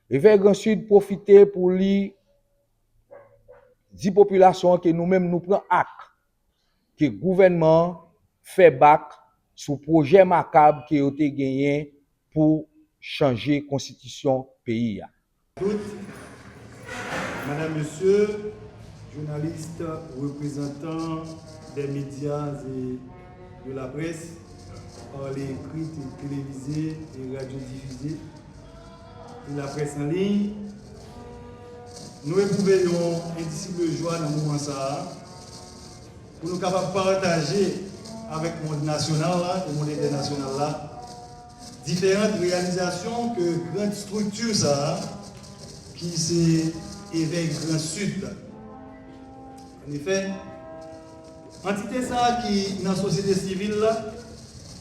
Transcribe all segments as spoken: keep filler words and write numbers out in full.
Evèy Gran Sid pwofite pou li di popilasyon an ke nou menm nou pran ak ke gouvènman an fè bak sou pwojè makab ke yo te genyen pou chanje konstitisyon peyi a. Tout, madam, mesye, jounalis, reprezantan dè medya e de la près, pa lè ekri, te-, televize e radyo difize, e la près an liy, nou epwouve yon endisible jwa nan moman sa a, pou nou kapab pataje avèk mond nasyonal la e mond entènasyonal la, diferan reyalizasyon ke gran estrikti sa a, ki se Evèy Gran Sid la. Anefè, antite sa a ki nan sosyete sivil la,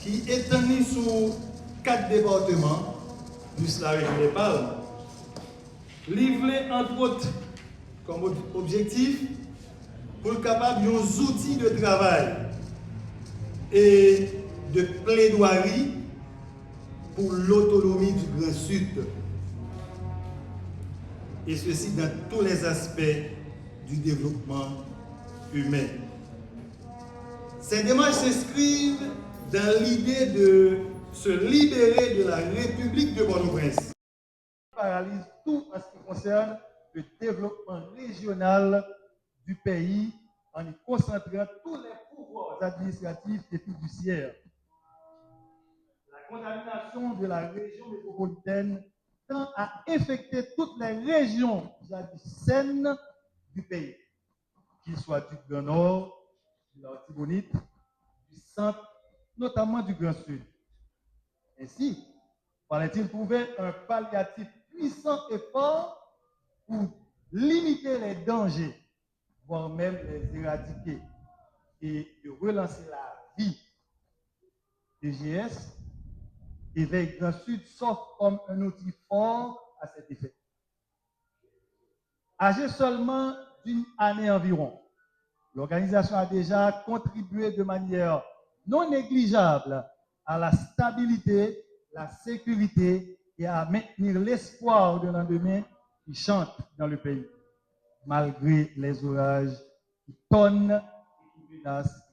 ki etann li sou kat depatman, plis larejyon dè Palm, li vle, antwòt, kòm ob-, objektif, pou l kapab yon zouti de travay e de pledwari pour l'autonomie du Grand Sud, et ceci dans tous les aspects du développement humain. Ces démarches s'inscrivent dans l'idée de se libérer de la République de Port-au-Prince. Paralyse tout en ce qui concerne le développement régional du pays en y concentrant tous les pouvoirs administratifs et fiduciaires. La contamination de la région métropolitaine tend à infecter toutes les régions jadis saines du pays, qu'il soit du Grand Nord, de l'Artibonite, du Centre, notamment du Grand Sud. Ainsi, fallait-il trouver un palliatif puissant et fort pour limiter les dangers, voire même les éradiquer, et de relancer la vie. E G S, Éveil Grand Sud s'offre comme un outil fort à cet effet. Âgée seulement d'une année environ, l'organisation a déjà contribué de manière non négligeable à la stabilité, la sécurité et à maintenir l'espoir d'un lendemain qui chante dans le pays, malgré les orages qui tonnent et qui menacent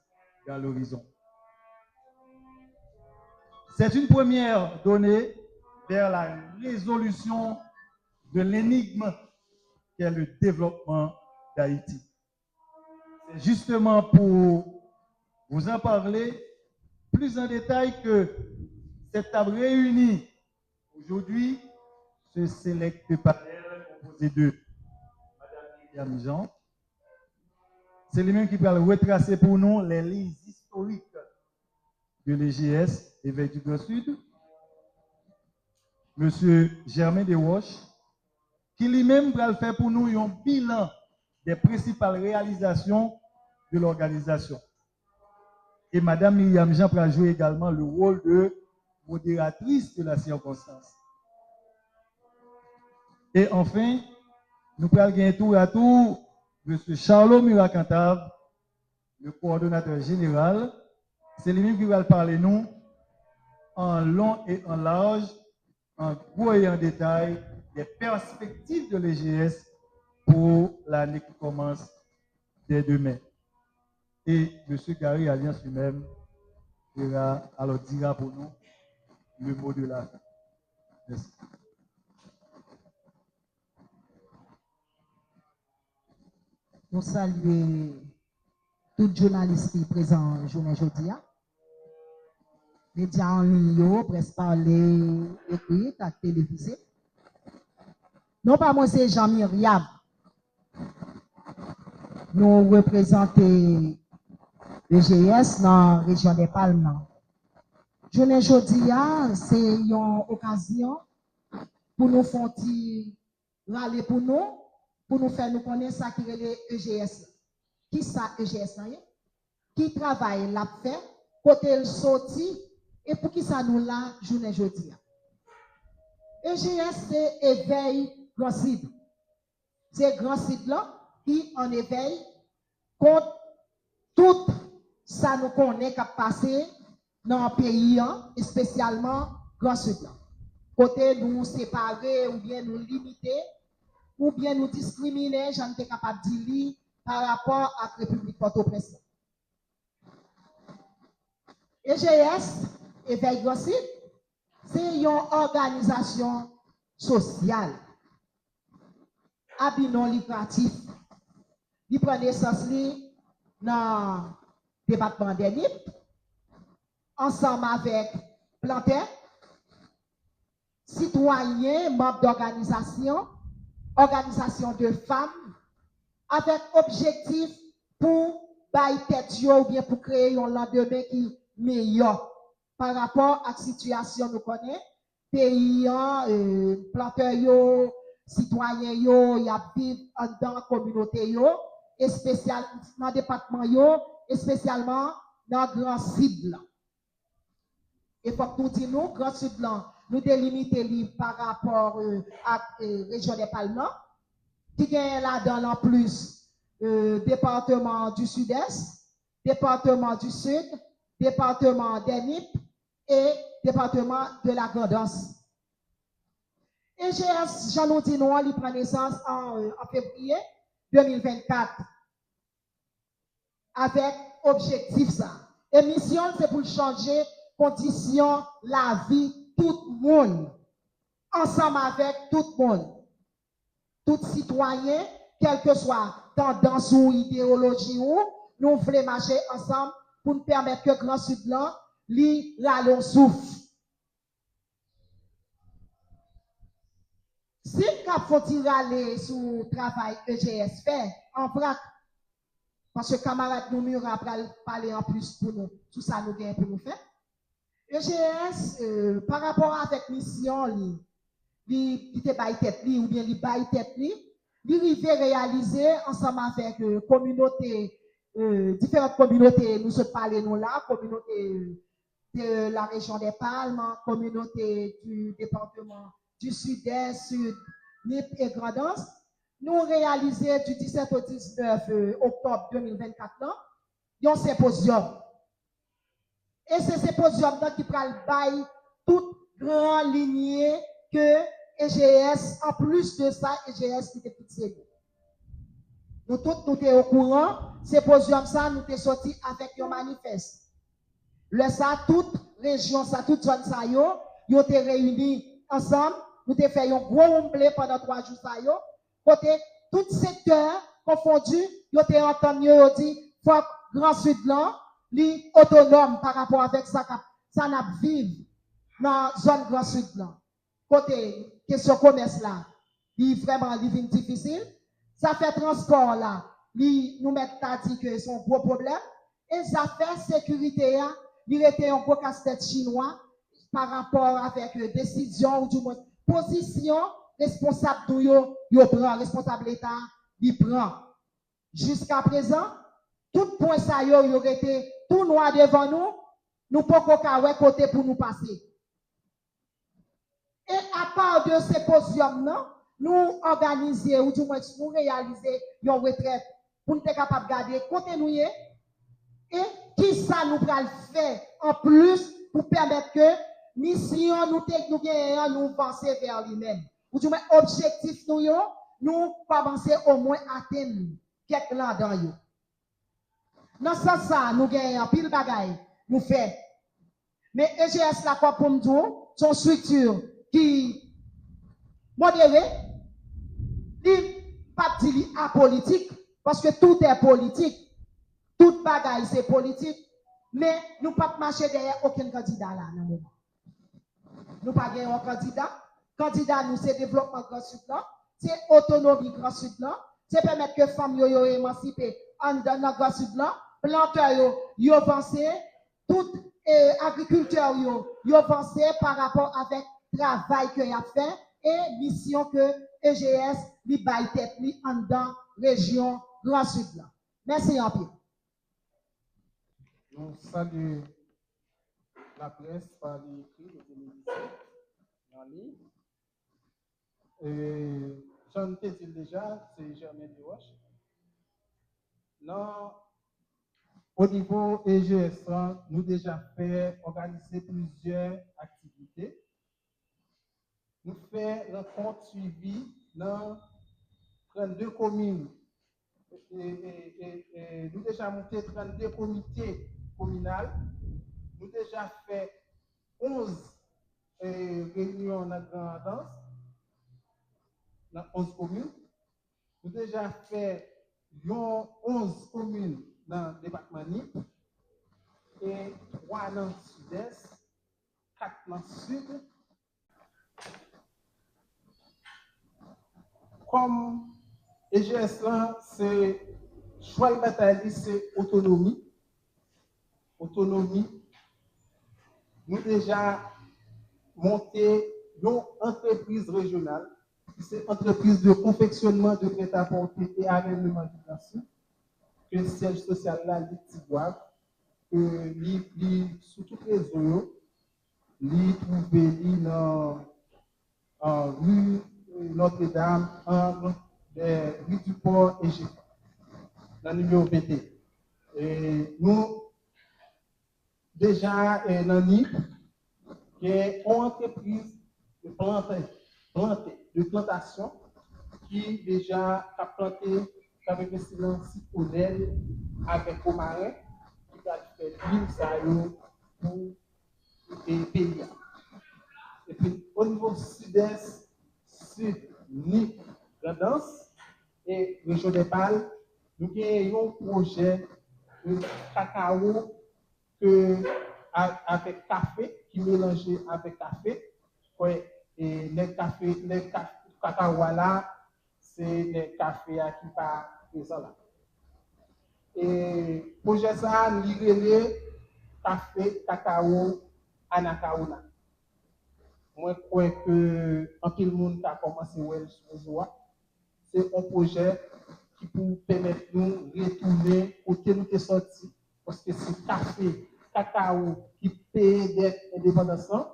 dans l'horizon. C'est une première donnée vers la résolution de l'énigme qu'est le développement d'Haïti. C'est justement pour vous en parler plus en détail que cette table réunie aujourd'hui, ce select panel composé de Madame Myriam Jean, se li menm ki pral retrase pou nou les lignes historiques de l'E G S, Éveil du Grand Sud, Mesye Germain Desroches, ki li menm pral fè pou nou yon bilan des principales réalisations de l'organisation. Et Madame Myriam Jean pral jwe également le rôle de modératrice de la circonstance. Et enfin, nou pral gen tour à tour Mesye Charlot Murat Cantave, le coordonnateur général, se li menm ki pral pale nou an lon e an laj, an gwo e an detay, des perspectives de l'E G S pour l'année qui commence dès demain. Et Mesye Gary Alliance li menm dira, alò, dira pou nou le mot de la fin. Mèsi. Nou salye tout jounalis ki prezan jounen jodi a. Medya an liy yo, près pale, ekri, ak televize. Non pa mwen se Jean Myriam. Nou reprezante E G S nan rejyon dè Palm nan. Jounen jodi a, se yon okazyon pou nou fè yon ti rale pou nou, pou nou fè nou konnen sa ki rele E G S la. Ki sa E G S lan ye? Ki travay l ap fè? Kote l soti? E poukisa nou la jounen jodi a? E G S se Evèy Gran Sid. Se Gran Sid lan ki an evèy kont tout sa nou konnen k ap pase nan peyi an, espesyalman Gran Sid lan. kote nou separe oubyen nou limite oubyen nou diskrimine, jan n te kapab di li, pa rapò ak Repiblik Pòtoprens lan. E G S, Éveil Grand Sud, se yon òganizasyon sosyal a bi non likratif. Li pran nesans li nan depatman Dènip, ansanm avèk plantè, sitwayen, manm dòganizasyon, òganizasyon de fanm, avèk objektif pou bay tèt yo oubyen pou kreye yon landemen ki meyè pa rapò ak sitiyasyon nou konnen peyi an, e, plantè yo, sitwayen yo, y ap viv anndan kominote yo, espesyal nan depatman yo, espesyalman nan Gran Sid lan. E fòk nou di nou, Gran Sid lan, nou delimite li pa rapò, e, ak, e, rejyon dè Palm lan, ki genyen ladan l anplis, e, depatman di Sidès, depatman di Sid, depatman Dènip e depatman de la Grandans. E G S, jan nou di nou an, li pran nesans an, an fevriye de mil vennkat avèk objektif sa. E misyon l, se pou l chanje kondisyon lavi tout moun, ansanm avèk tout moun. Tout sitwayen, kèlkeswa tandans ou, ideyoloji ou, nou vle mache ansanm pou n pèmèt ke Gran Sid lan, li rale yon souf. Si m ka fè yon ti rale sou travay E G S fè, an vrak, paske kamarad nou Mira pral pale anplis pou nou sou sa nou gen pou nou fè. E G S, e, pa rapò avèk misyon li, li, li te bay tèt li, oubyen li bay tèt li, li rive reyalize ansanm avèk, e, kominote, e, diferan kominote nou sot pale nou la, kominote de la région des Palmes, communauté du département du Sud-Est, Sud, Nip e Grandans, nou reyalize di disèt o diznèf, e, oktòb de mil vennkat lan, yon senpozyòm. E se senpozyòm nan ki pral bay tout gran linye ke E G S, anplis de sa, E G S ki te fikse li. Nou tout, nou te okouran, senpozyòm sa, nou te soti avèk yon manifès. Lè sa, tout rejyon sa, tout zòn sa yo, yo te reyini ansanm, nou te fè yon gwo woumble pandan twa jou sa yo, kote tout sektè konfondi, yo te antann yo, yo di, fòk Gran Sid lan, li otonòm pa rapò avèk sa k ap, sa n ap viv nan zòn Gran Sid lan. Kote kesyon komès la, li vrèman, li vin difisil. Zafè transpò la, li, nou mèt ta di ke se yon gwo pwoblèm. E zafè sekirite a, li rete yon gwo kastèt chinwa pa rapò avèk, e, desizyon, ou dimwen pozisyon responsab nou yo, yo pran, responsab Leta li pran. Jiskaprezan, tout pwen sa yo, yo rete tou nwa devan nou, nou poko ka wè kote pou nou pase. E apa de senpozyòm nan, nou òganize, ou dimwen nou reyalize yon retrèt pou n te kapab gade kote nou ye e kisa nou pral fè anplis pou pèmèt ke misyon nou te, nou genyen an, nou vanse vè li menm. Ou dimwen objektif nou yo, nou kòmanse omwen atenn kèk ladan yo. Nan sans sa, nou genyen anpil bagay nou fè. Men E G S la, kòm pou m di w, se yon estrikti ki modere, li, m p ap di li apolitik, paske tout è politik, tout bagay se politik, men nou p ap mache dèyè okenn kandida la nan moman. Nou pa gen yon kandida. Kandida nou se devlopman Gran Sid lan, se otonomi Gran Sid lan, se pèmèt ke fanm yo, yo emansipe anndan nan Gran Sid lan, plantè yo, yo vanse, tout, e, agrikiltè yo, yo vanse pa rapò avèk travay ke y ap fè e misyon ke E G S li bay tèt li anndan rejyon Gran Sid lan. Mèsi anpil. Nou salye laprès pa li ekri, nou te milite nan li. E, jan n te di l deja, se Germain Desroches. Nan, o nivo E G S lan, nou deja fè, òganize plizyè aktivite. Nou fè rankont swivi nan trannde komin. E, e, e, e, nou deja monte trannde komite kominal. Nou deja fè onz, e, reyinyon nan Grandans, nan onz komin. Nou deja fè yon onz komin nan depatman Nip, e twa nan Sidès, kat nan Sid. Kòm E G S lan, se chwal batay li, se otonomi. Otonomi. Nou deja monte yon antrepriz rejyonal, ki se antrepriz de konfeksyonman de prèt-a-pòte e avènman de Grasou, ke syèj sosyal la li Tigwav, ke li, li sou tout rezo yo, li twouve li nan, an ri Nòtredam, ang de ri Dipò e Jefra, nan nimewo venteyen. E nou deja, e, nan Nip, gen yon antrepriz de plante, plante, de plantasyon ki deja k ap plante, k ap envesti nan sitwonèl avèk womaren, ki pral fè lwil sa yo pou, e, peyi a. Epi, o nivo Sidès, Sid, Nip, Grandans, e rejyon Dèpal, nou gen yon pwojè, e, kakawo ke a-, avèk kafe, ki melanje avèk kafe. Kwè, e, nèg kafe, nèg ka-, kakawo a la, se nèg kafe a ki pa prezan la. E pwojè sa a, li rele Kafe Kakawo Anacaona. Mwen kwè ke anpil moun ka kòmanse wè l sou rezo a. Se yon pwojè ki pou pèmèt nou retounen kote nou te sòti, paske se kafe, kakawo ki peye dèt endepandans lan.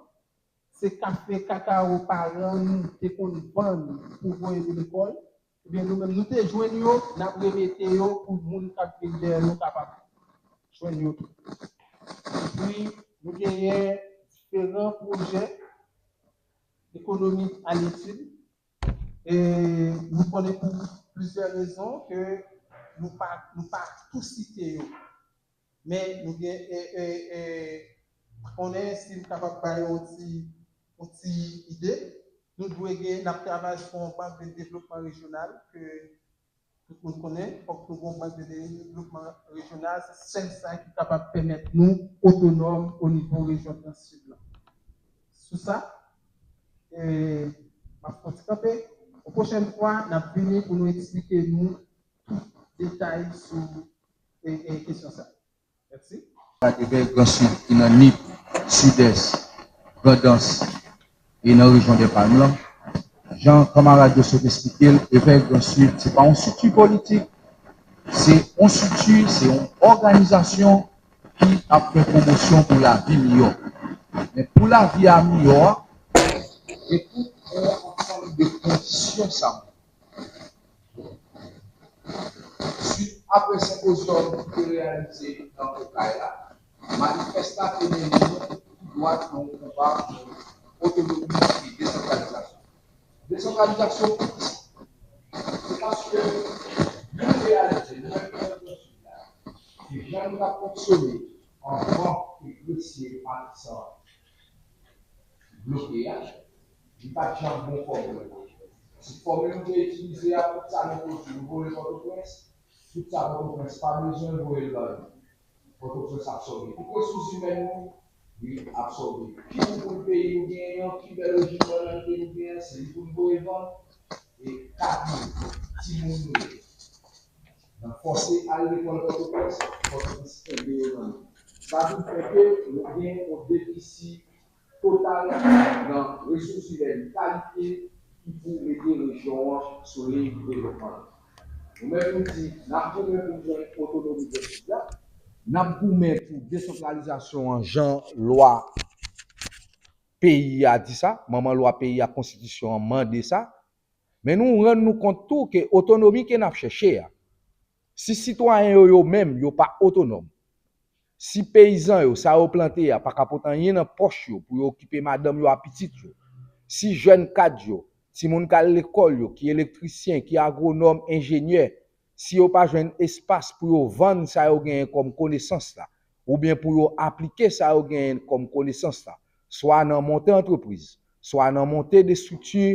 Se kafe, kakawo paran nou te konn vann pou voye nou lekòl. Ebyen, nou menm, nou te jwenn yo, n ap remete yo pou moun k ap vin dèyè nou kapab jwenn yo tou. Epi, nou genyen diferan pwojè ekonomik a letid. E nou konnen pou plizyè rezon ke nou pa, nou pa tou site yo. Men nou gen, e, e, e, konnen si m kapab bay yon ti, yon ti ide, nou dwe gen, n ap travay sou yon bank de devlopman rejyonal ke tout moun konnen. Fòk nou gen yon bank de devlopman rejyonal, se sèl sa ki kapab pèmèt nou otonòm o nivo rejyon Gran Sid lan. Sou sa, e, m ap fè yon ti kanpe. Yon pwochèn fwa, n ap vini pou nou eksplike nou tout detay sou, e, e, kesyon sa. Mèsi. Gade Evè Gran Sid ki nan Nip, Sidès, Grandans e nan rejyon Dèpalm lan. Jan kanmarad yo sot esplike l, Evè Gran Sid se pa yon estrikti politik, se yon estrikti, se yon òganizasyon ki ap fè pwomosyon pou lavi miyò. Men pou lavi a miyò a, e pou yon ansanm de kondisyon sa. Swit apre senpozyòm ki te reyalize nan Okay la, manifès la te mennen nou tou dwat nan yon konba pou otonomi e desantralizasyon. Desantralizasyon poukisa? Se paske nou reyalize, nou menm ki nan Gran Sid la, ke jan nou t ap fonksyone anvan ke gresye matisan bloke a, li pa t janm bon fòmil. Si fòmil nou te itilize a, tout sa nou pwodui, nou voye Pòtoprens, tout sa Pòtoprens pa bezwen, voye l ba nou. Pòtoprens absòbe. Tout resous imèn nou, li absòbe. Ki bon pou peyi nou genyen an, ki bèl rejim bannan ke nou genyen an, se li pou n voye vann. E kay nou, timoun nou yo. Nan fòse al lekòl Pòtoprens, Pòtoprens kenbe yo nan men. Sa vin fè ke nou gen yon defisi total nan resous imèn kalite ki pou mete rejyon an sou liy devlopman. Nou menm nou di, n ap goumen pou jwenn otonomi Gran Sid la. N ap goumen pou desantralizasyon an jan lwa peyi a di sa, manman lwa peyi a, konstitisyon an mande sa. Men nou rann nou kont tou ke otonomi ke n ap chèche a, si sitwayen yo, yo menm, yo pa otonòm, si peyizan yo, sa yo plante a, pa ka pot anyen nan pòch yo pou yo okipe madanm yo a pitit yo, Si jèn kad yo, timoun k al lekòl yo, ki elektrisyen, ki agwonòm, enjenyè, si yo pa jwenn espas pou yo vann sa yo genyen kòm konesans la, oubyen pou yo aplike sa yo genyen kòm konesans la, swa nan monte antrepriz, swa nan monte de estrikti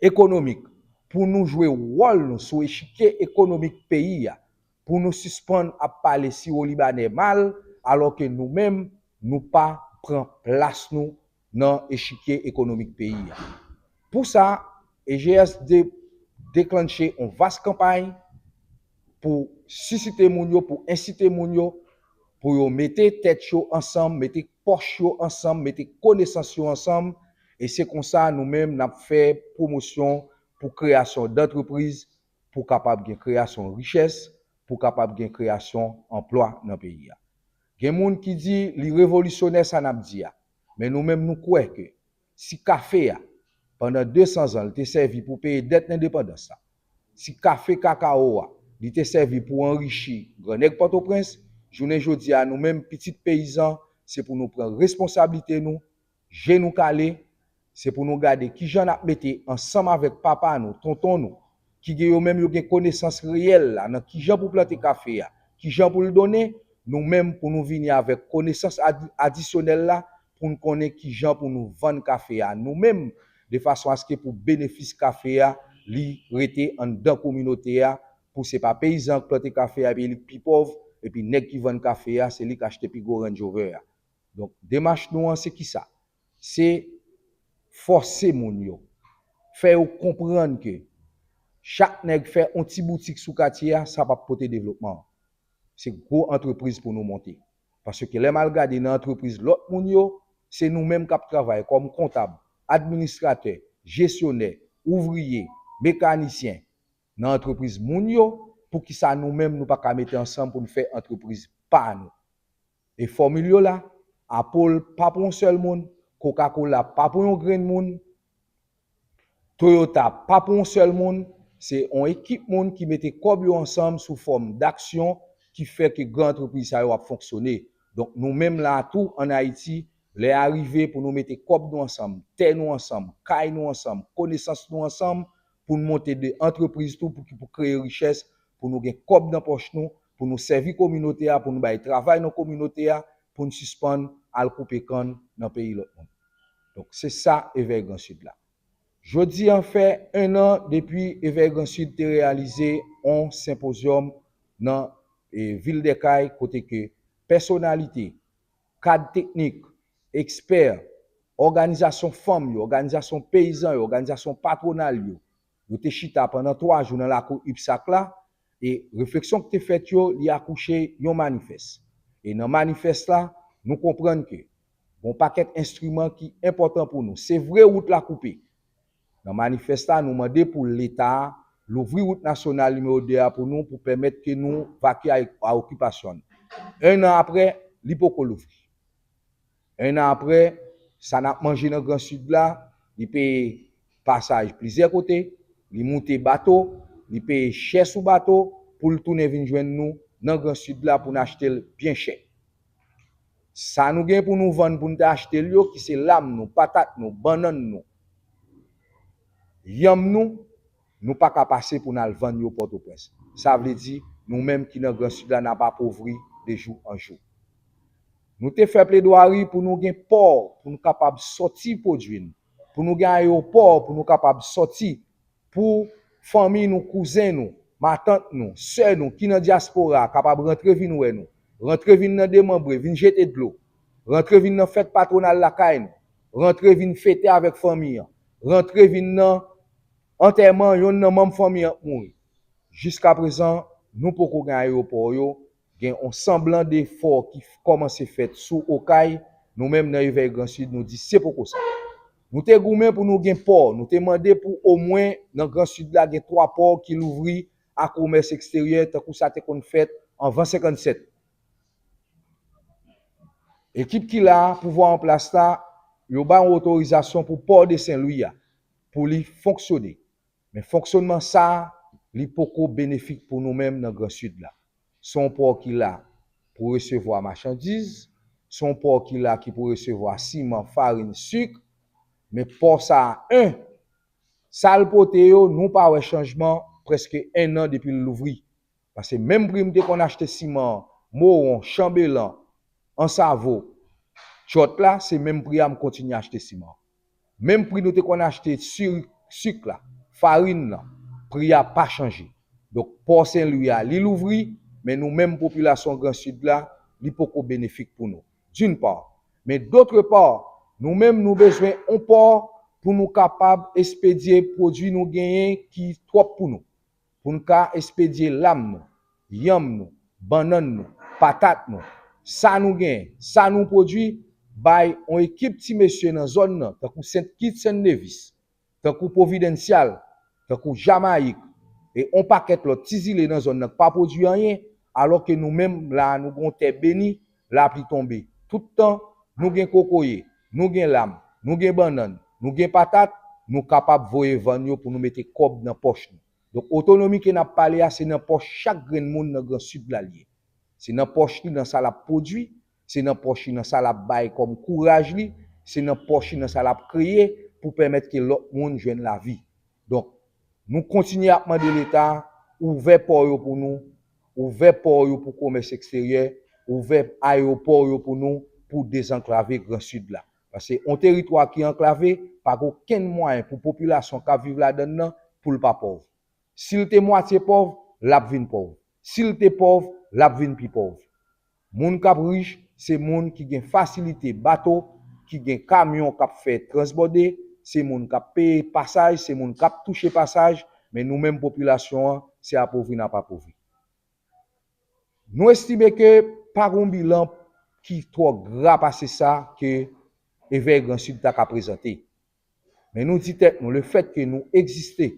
ekonomik, pou nou jwe wòl nou sou echikye ekonomik peyi a, pou nou sispann ap pale siwo libanè mal, alò ke nou menm, nou pa pran plas nou nan echikye ekonomik peyi a. Pou sa, E G S de, deklanche yon vas kanpay pou sisite moun yo, pou ensite moun yo, pou yo mete tèt yo ansanm, mete pòch yo ansanm, mete konesans yo ansanm, e se konsa nou menm n ap fè pwomosyon pou kreyasyon dantrepriz, pou kapab gen kreyasyon richès, pou kapab gen kreyasyon anplwa nan peyi a. Gen moun ki di li revolisyonè sa n ap di a, men nou menm nou kwè ke si kafe a, pandan de san zan, li te sèvi pou peye dèt lendepandans la, si kafe kakawo a, li te sèvi pou anrichi gran nèg Pòtoprens, jounen jodi a, nou menm pitit peyizan, se pou nou pran responsablite nou, je nou kale, se pou nou gade kijan n ap mete ansanm avèk papa nou, tonton nou, ki gen yo menm yo gen konesans reyèl la nan kijan pou plante kafe a, kijan pou l donnen, nou menm pou nou vini avèk konesans adi-, adisyonèl la pou n konnen kijan pou nou vann kafe a nou menm, de fason aske pou benefis kafe a li rete anndan kominote a, pou se pa peyizan k plante kafe a epi li k pi pòv, epi nèg ki vann kafe a se li k achte pi gwo Range Rover a. Donk, demach nou an se kisa? Se fòse moun yo, fè yo konprann ke chak nèg fè yon ti boutik sou katye a, sa p ap pote devlopman. Se gwo antrepriz pou nou monte. Paske lè m al gade nan antrepriz lòt moun yo, se nou menm k ap travay kòm kontab, administratè, jesyonè, ouvriye, mekanisyen nan antrepriz moun yo, poukisa nou menm nou pa ka mete ansanm pou n fè antrepriz pa nou? E fòmil yo la, Apple pa pou yon sèl moun, Coca-Cola pa pou yon grenn moun, Toyota pa pou yon sèl moun, se yon ekip moun ki mete kòb yo ansanm sou fòm daksyon ki fè ke gran antrepriz sa yo ap fonksyone. Donk, nou menm la tou ann Ayiti, lè a rive pou nou mete kòb nou ansanm, tè nou ansanm, kay nou ansanm, konesans nou ansanm, pou n monte de antrepriz tou pou ki pou kreye richès, pou nou gen kòb nan pòch nou, pou nou sèvi kominote a, pou nou bay travay nan kominote a, pou n sispann al koupe kann nan peyi lòt moun. Donk, se sa Evèy Gran Sid la. Jodi an fè en an depi Evèy Gran Sid te reyalize yon senpozyòm nan, e, vil Dèkay, kote ke pèsonalite, kad teknik, ekspè, òganizasyon fanm yo, òganizasyon peyizan yo, òganizasyon patwonal yo, yo te chita pandan twa jou nan lakou UPSAC la, e refleksyon ki te fèt yo, li akouche yon manifès. E nan manifès la, nou konprann ke gon pakèt enstriman ki enpòtan pou nou. Se vre wout la koupe. Nan manifès la, nou mande pou Leta a louvri wout nasyonal nimewo de a pou nou, pou pèmèt ke nou vakye a, a okipasyon n. En an apre, li poko louvri. En an apre, sa n ap manje nan Gran Sid la, li peye pasaj plizyè kote, li moute bato, li peye chè sou bato pou l tounen vin jwenn nou nan Gran Sid la pou n achte l byen chè. Sa nou gen pou nou vann pou n te achte l yo, ki se lam nou, patat nou, bannann nou, yanm nou, nou pa ka pase pou n al vann yo Pòtoprens. Sa vle di, nou menm ki nan Gran Sid la, n ap apovri de jou an jou. Nou te fè pledwari pou nou gen pò, pou nou kapab sòti pwodui n, pou nou gen ayewopò, pou nou kapab sòti, pou fanmi nou, kouzen nou, matant nou, sè nou ki nan dyaspora a kapab rantre vin wè nou, rantre vin nan demanbre, vin jete dlo, rantre vin nan fèt patwonal lakay nou, rantre vin fete avèk fanmi an, rantre vin nan antèman yonn nan manm fanmi an k mouri. Jiskaprezan, nou poko gen ayewopò yo, gen yon sanblan de efò ki kòmanse fèt sou Okay, nou menm nan Evèy Gran Sid, nou di se poko sa. Nou te goumen pou nou gen pò, nou te mande pou omwen nan Gran Sid la gen twa pò ki louvri a komès eksteryè, tankou sa te konn fèt anvan senkannsèt. Ekip ki la a, pouvwa an plas la, yo ba yon otorizasyon pou pò de Sen Lwi a, pou li fonksyone. Men fonksyònman sa a, li poko benefik pou nou menm nan Gran Sid la. Se yon pò ki la pou resevwa machandiz, se yon pò ki la ki pou resevwa siman, farin, sik, Men pò sa a, en, sa l pote yo, nou pa wè chanjman prèske en an depi l louvri. Paske menm pri m te konn achte siman an, mowon, chanbelan, ansavo, tjòt la, se menm pri a m kontinye achte siman an. Menm pri nou te konn achte sik, sik la, farin nan, pri a pa chanje. Donk, pò Sen Lwi a, li louvri, men nou menm popilasyon Gran Sid la, li poko benefik pou nou. D'une part. Men d'autre part, nou menm nou bezwen yon pò pou nou kapab espedye pwodui nou genyen ki twòp pou nou. Pou n ka espedye lam nou, yanm nou, bannann nou, patat nou, sa nou genyen, sa nou pwodui, bay yon ekip ti mesye nan zòn nan, tankou Sent Kit, Sent Nevis, tankou Pwovidensyal, tankou Jamayik, e yon pakèt lòt ti zile nan zòn nan k pa pwodui anyen, alòke nou menm la a nou gen yon tè beni, lapli tonbe tout tan, nou gen kokoye, nou gen lam, nou gen bannann, nou gen patat, nou kapab voye vann yo pou nou mete kòb nan pòch nou. Donk, otonomi ke n ap pale a, se nan pòch chak grenn moun nan Gran Sid la l ye. Se nan pòch li, nan sa l ap pwodui, se nan pòch li, nan sa l ap bay kòm kouraj li, se nan pòch li, nan sa l ap kreye pou pèmèt ke lòt moun jwenn lavi. Donk, nou kontinye ap mande Leta ouvè pò yo pou nou, ouvè pò yo pou komès eksteryè, ouvè ayewopò yo pou nou, pou dezanklave Gran Sid la. Paske yon teritwa ki anklave, pa gen okenn mwayen pou popilasyon k ap viv ladan l nan, pou l pa pòv. Si l te mwatye pòv, l ap vin pòv. Si l te pòv, l ap vin pi pòv. Moun k ap rich, se moun ki gen fasilite bato, ki gen kamyon k ap fè transbòde, se moun k ap peye pasaj, se moun k ap touche pasaj, men nou menm popilasyon an, se apovri n ap apovri. Nou estime ke pa gen yon bilan ki twò gra pase sa ke Evèy Gran Sid ta ka prezante. Men nou di tèt nou, lefèt ke nou egziste,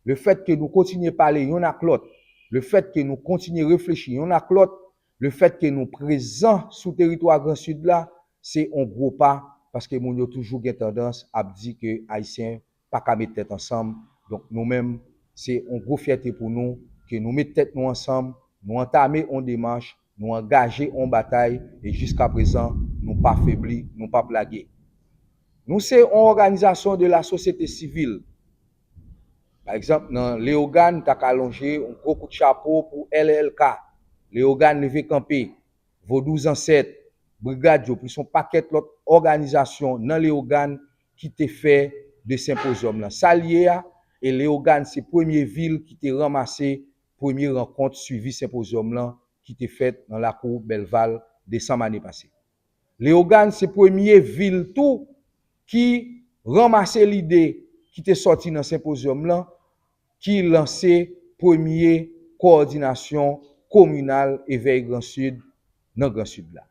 lefèt ke nou kontinye pale yonn ak lòt, lefèt ke nou kontinye reflechi yonn ak lòt, lefèt ke nou prezan sou teritwa Gran Sid la, se yon gwo pa, paske moun yo toujou gen tandans ap di ke Ayisyen pa ka met tèt ansanm. Donk, nou menm, se yon gwo fyète pou nou ke nou met tèt nou ansanm, nou antame yon demach, nou angaje yon batay, e jiskaprezan, nou pa febli, nou p ap lage. Nou se yon òganizasyon de la sosyete sivil. Pa egzanp, nan Leyogàn, m ta ka lonje yon gwo kout chapo pou L L K, Leyogàn Leve Kanpe, Vodou Zansèt, Brigad yo, plis yon pakèt lòt òganizasyon nan Leyogàn ki te fè de senpozyòm lan sa l ye a, e Leyogàn se premye vil ki te ranmase premye rankont swivi senpozyòm lan ki te fèt nan lakou Bèlval desanm ane pase. Leyogàn se premye vil tou ki ranmase lide ki te sòti nan senpozyòm lan, ki lanse premye kowòdinasyon kominal Evèy Gran Sid nan Gran Sid la.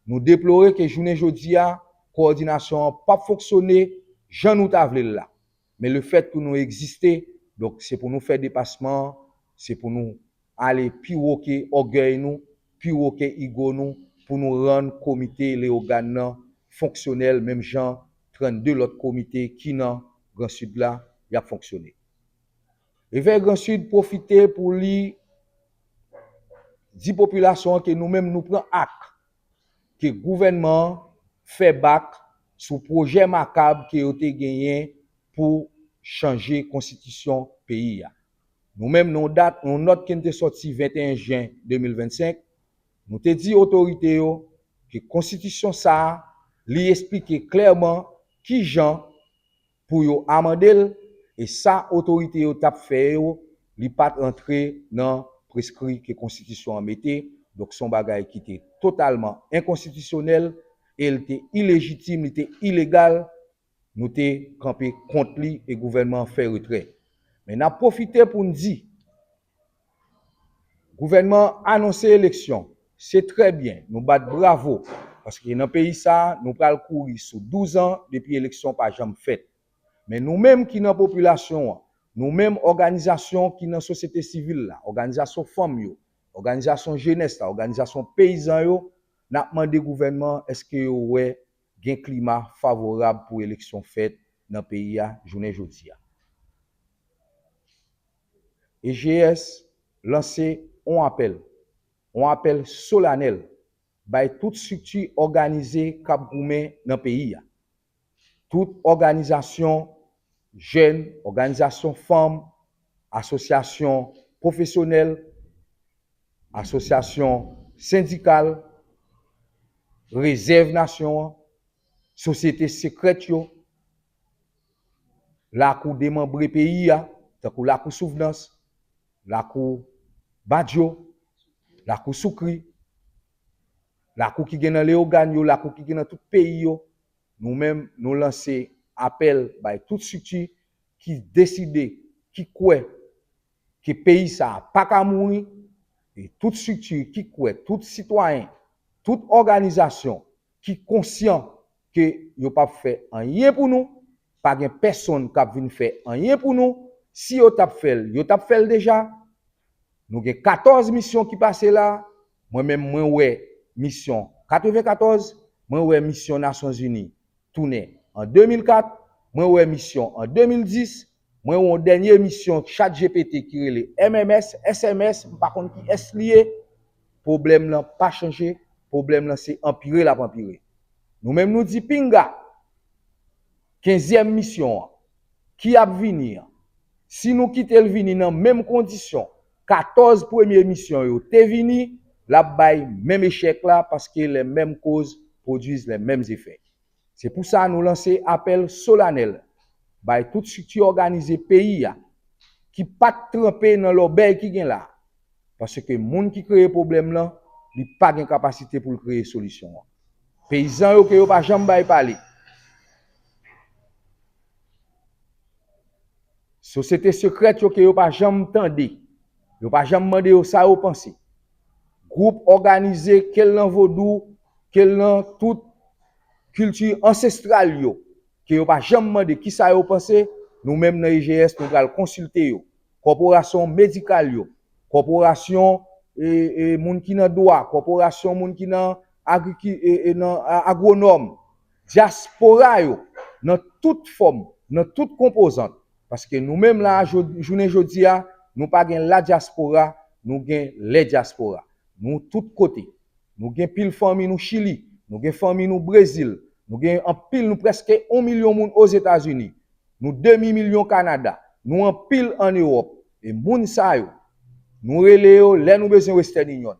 Nou deplore ke jounen jodi a, kowòdinasyon an p ap fonksyone jan nou ta vle l la. Men lefèt ke nou egziste, donk, se pou nou fè depasman an, se pou nou ale pi wo ke ògèy nou, pi wo ke ego nou, pou nou rann komite Leyogàn nan fonksyonèl, menm jan trannde lòt komite ki nan Gran Sid la, y ap fonksyone. Evèy Gran Sid pwofite pou li di popilasyon an ke nou menm nou pran ak ke gouvènman an fè bak sou pwojè makab ke yo te genyen pou chanje konstitisyon peyi a. Nou menm, nan yon dat, yon nòt ke n te sòti venteyen jen de mil vennsenk, nou te di otorite yo ke konstitisyon sa a, li esplike klèman kijan pou yo amande l, e sa otorite yo t ap fè yo, li pa t rantre nan preskri ke konstitisyon an mete, donk se yon bagay ki te totalman enkonstitisyonèl, e l te ilejitim, li te ilegal, nou te kanpe kont li e gouvènman an fè retrè. Men n ap pwofite pou n di, gouvènman an anonse eleksyon, se trè byen, nou bat bravo, paske nan peyi sa a, nou pral kouri sou douz an depi eleksyon pa janm fèt. Men nou menm ki nan popilasyon an, nou menm òganizasyon ki nan sosyete sivil la, òganizasyon fanm yo, òganizasyon jenès la, òganizasyon peyizan yo, n ap mande gouvènman an èske yo wè gen klima favorab pou eleksyon fèt nan peyi a jounen jodi a. E G S lanse yon apèl, yon apèl solanèl bay tout estrikti òganize k ap goumen nan peyi a. tout òganizasyon jèn, òganizasyon fanm, asosyasyon pwofesyonèl, asosyasyon sendikal, rezèv nasyon an, sosyete sekrèt yo, lakou demanbre peyi a, tankou Lakou Souvnans, Lakou Badyo, Lakou Soukri, lakou ki gen nan Leyogàn yo, lakou ki gen nan tout peyi yo, nou menm, nou lanse apèl bay tout estrikti ki deside, ki kwè ke peyi sa a pa ka mouri, e tout estrikti ki kwè, tout sitwayen, tout òganizasyon ki konsyan ke yo p ap fè anyen pou nou, pa gen pèsonn k ap vin fè anyen pou nou, si yo t ap fè l, yo t ap fè l deja. Nou gen katòz misyon ki pase la. Mwen menm, mwen wè misyon katrevenkatòz, mwen wè misyon Nasyonzini tounen an de mil kat, mwen wè misyon an de mil dis, mwen wè yon dènye misyon ChatGPT ki rele M M S, S M S, m pa konn ki S li ye. Pwoblèm lan pa chanje, pwoblèm lan se anpire l ap anpire. Nou menm nou di pinga, kenzyèm misyon an, ki ap vini an, si nou kite l vini nan menm kondisyon katòz premye misyon yo te vini, l ap bay menm echèk la, paske les mêmes causes produisent les mêmes effets. Se pou sa nou lanse apèl solanèl bay tout estrikti òganize peyi a ki pa t tranpe nan lòbèy ki gen la. Paske moun ki kreye pwoblèm lan, li pa gen kapasite pou l kreye solisyon an. Peyizan yo ke yo pa janm bay pale. Sosyete sekrèt yo ke yo pa janm tande. Yo pa janm mande yo sa yo panse. Gwoup òganize, ke l nan vodou, ke l nan tout kilti ansestral yo, ke yo pa janm mande kisa yo panse, nou menm nan I G S, nou pral konsilte yo. Kòporasyon medikal yo, kòporasyon, e, e, moun ki nan dwa, kòporasyon moun ki nan agriki-, e, e, nan a-, agwonòm, dyaspora yo, nan tout fòm, nan tout konpozant. Paske nou menm la, jodi, jounen jodi a, nou pa gen la dyaspora, nou gen lè dyaspora. Nou tout kote. Nou gen pil fanmi nou Chili, nou gen fanmi nou Brezil, nou gen anpil, nou prèske yon milyon moun Ozetazini, nou demi milyon Kanada, nou anpil ann Ewòp. E moun sa yo, nou rele yo lè nou bezwen Western Union.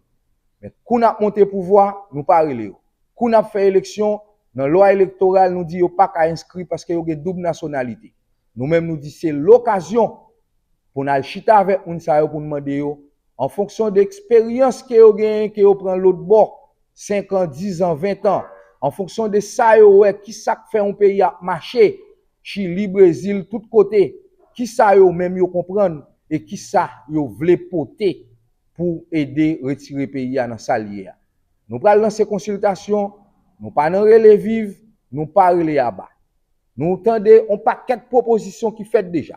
Men kou n ap monte pouvwa, nou pa rele yo. Kou n ap fè eleksyon, nan lwa elektoral, nou di yo pa ka enskri paske yo gen doub nasyonalite. Nou menm, nou di se lokazyon pou n al chita avèk moun sa yo, pou n mande yo, an fonksyon de eksperyans ke yo genyen, ke yo pran lòt bò, senk an, diz an, ven an, an fonksyon de sa yo wè, ki sa k fè yon peyi ap mache, Chili, Brezil, tout kote, ki sa yo menm yo konprann e ki sa yo vle pote pou ede retire peyi a nan sa l ye a. Nou pral lanse konsiltasyon, nou pa nan rele viv, nou pa rele aba. Nou tande yon pakèt pwopozisyon ki fèt deja.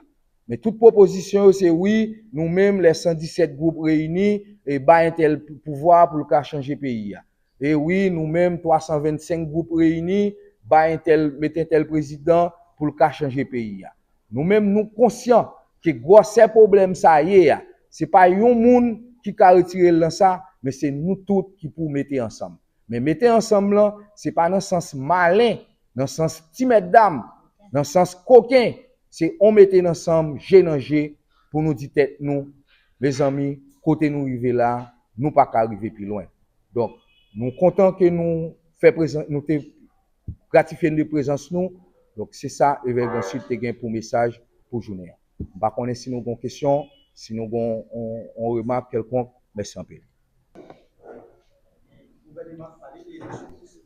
Men tout pwopozisyon yo se wi, nou menm, lè san disèt gwoup reyini, e bay entèl pouvwa pou l ka chanje peyi a. E wi, nou menm, twa san vennsenk gwoup reyini, bay entèl, met entèl prezidan pou l ka chanje peyi a. Nou menm, nou konsyan ke gwosè pwoblèm sa ye a, se pa yon moun ki ka retire l nan sa, men se nou tout ki pou mete ansanm. Men mete ansanm lan, se pa nan sans malen, nan sans ti mètdam, nan sans koken, se on mete ansanm, je nan je, pou nou di tèt nou, mezanmi, kote nou rive la, nou pa ka rive pi lwen. Donk, nou kontan ke nou fè prezan-, nou te gratifye n de prezans nou. Donk, se sa Evè Gran Sid te gen pou mesaj pou jounen an. M pa konnen si nou gon kesyon, si nou gon on, on remak kèlkonk. Mèsi anpil. Gouvènman ap pale de eleksyon posib.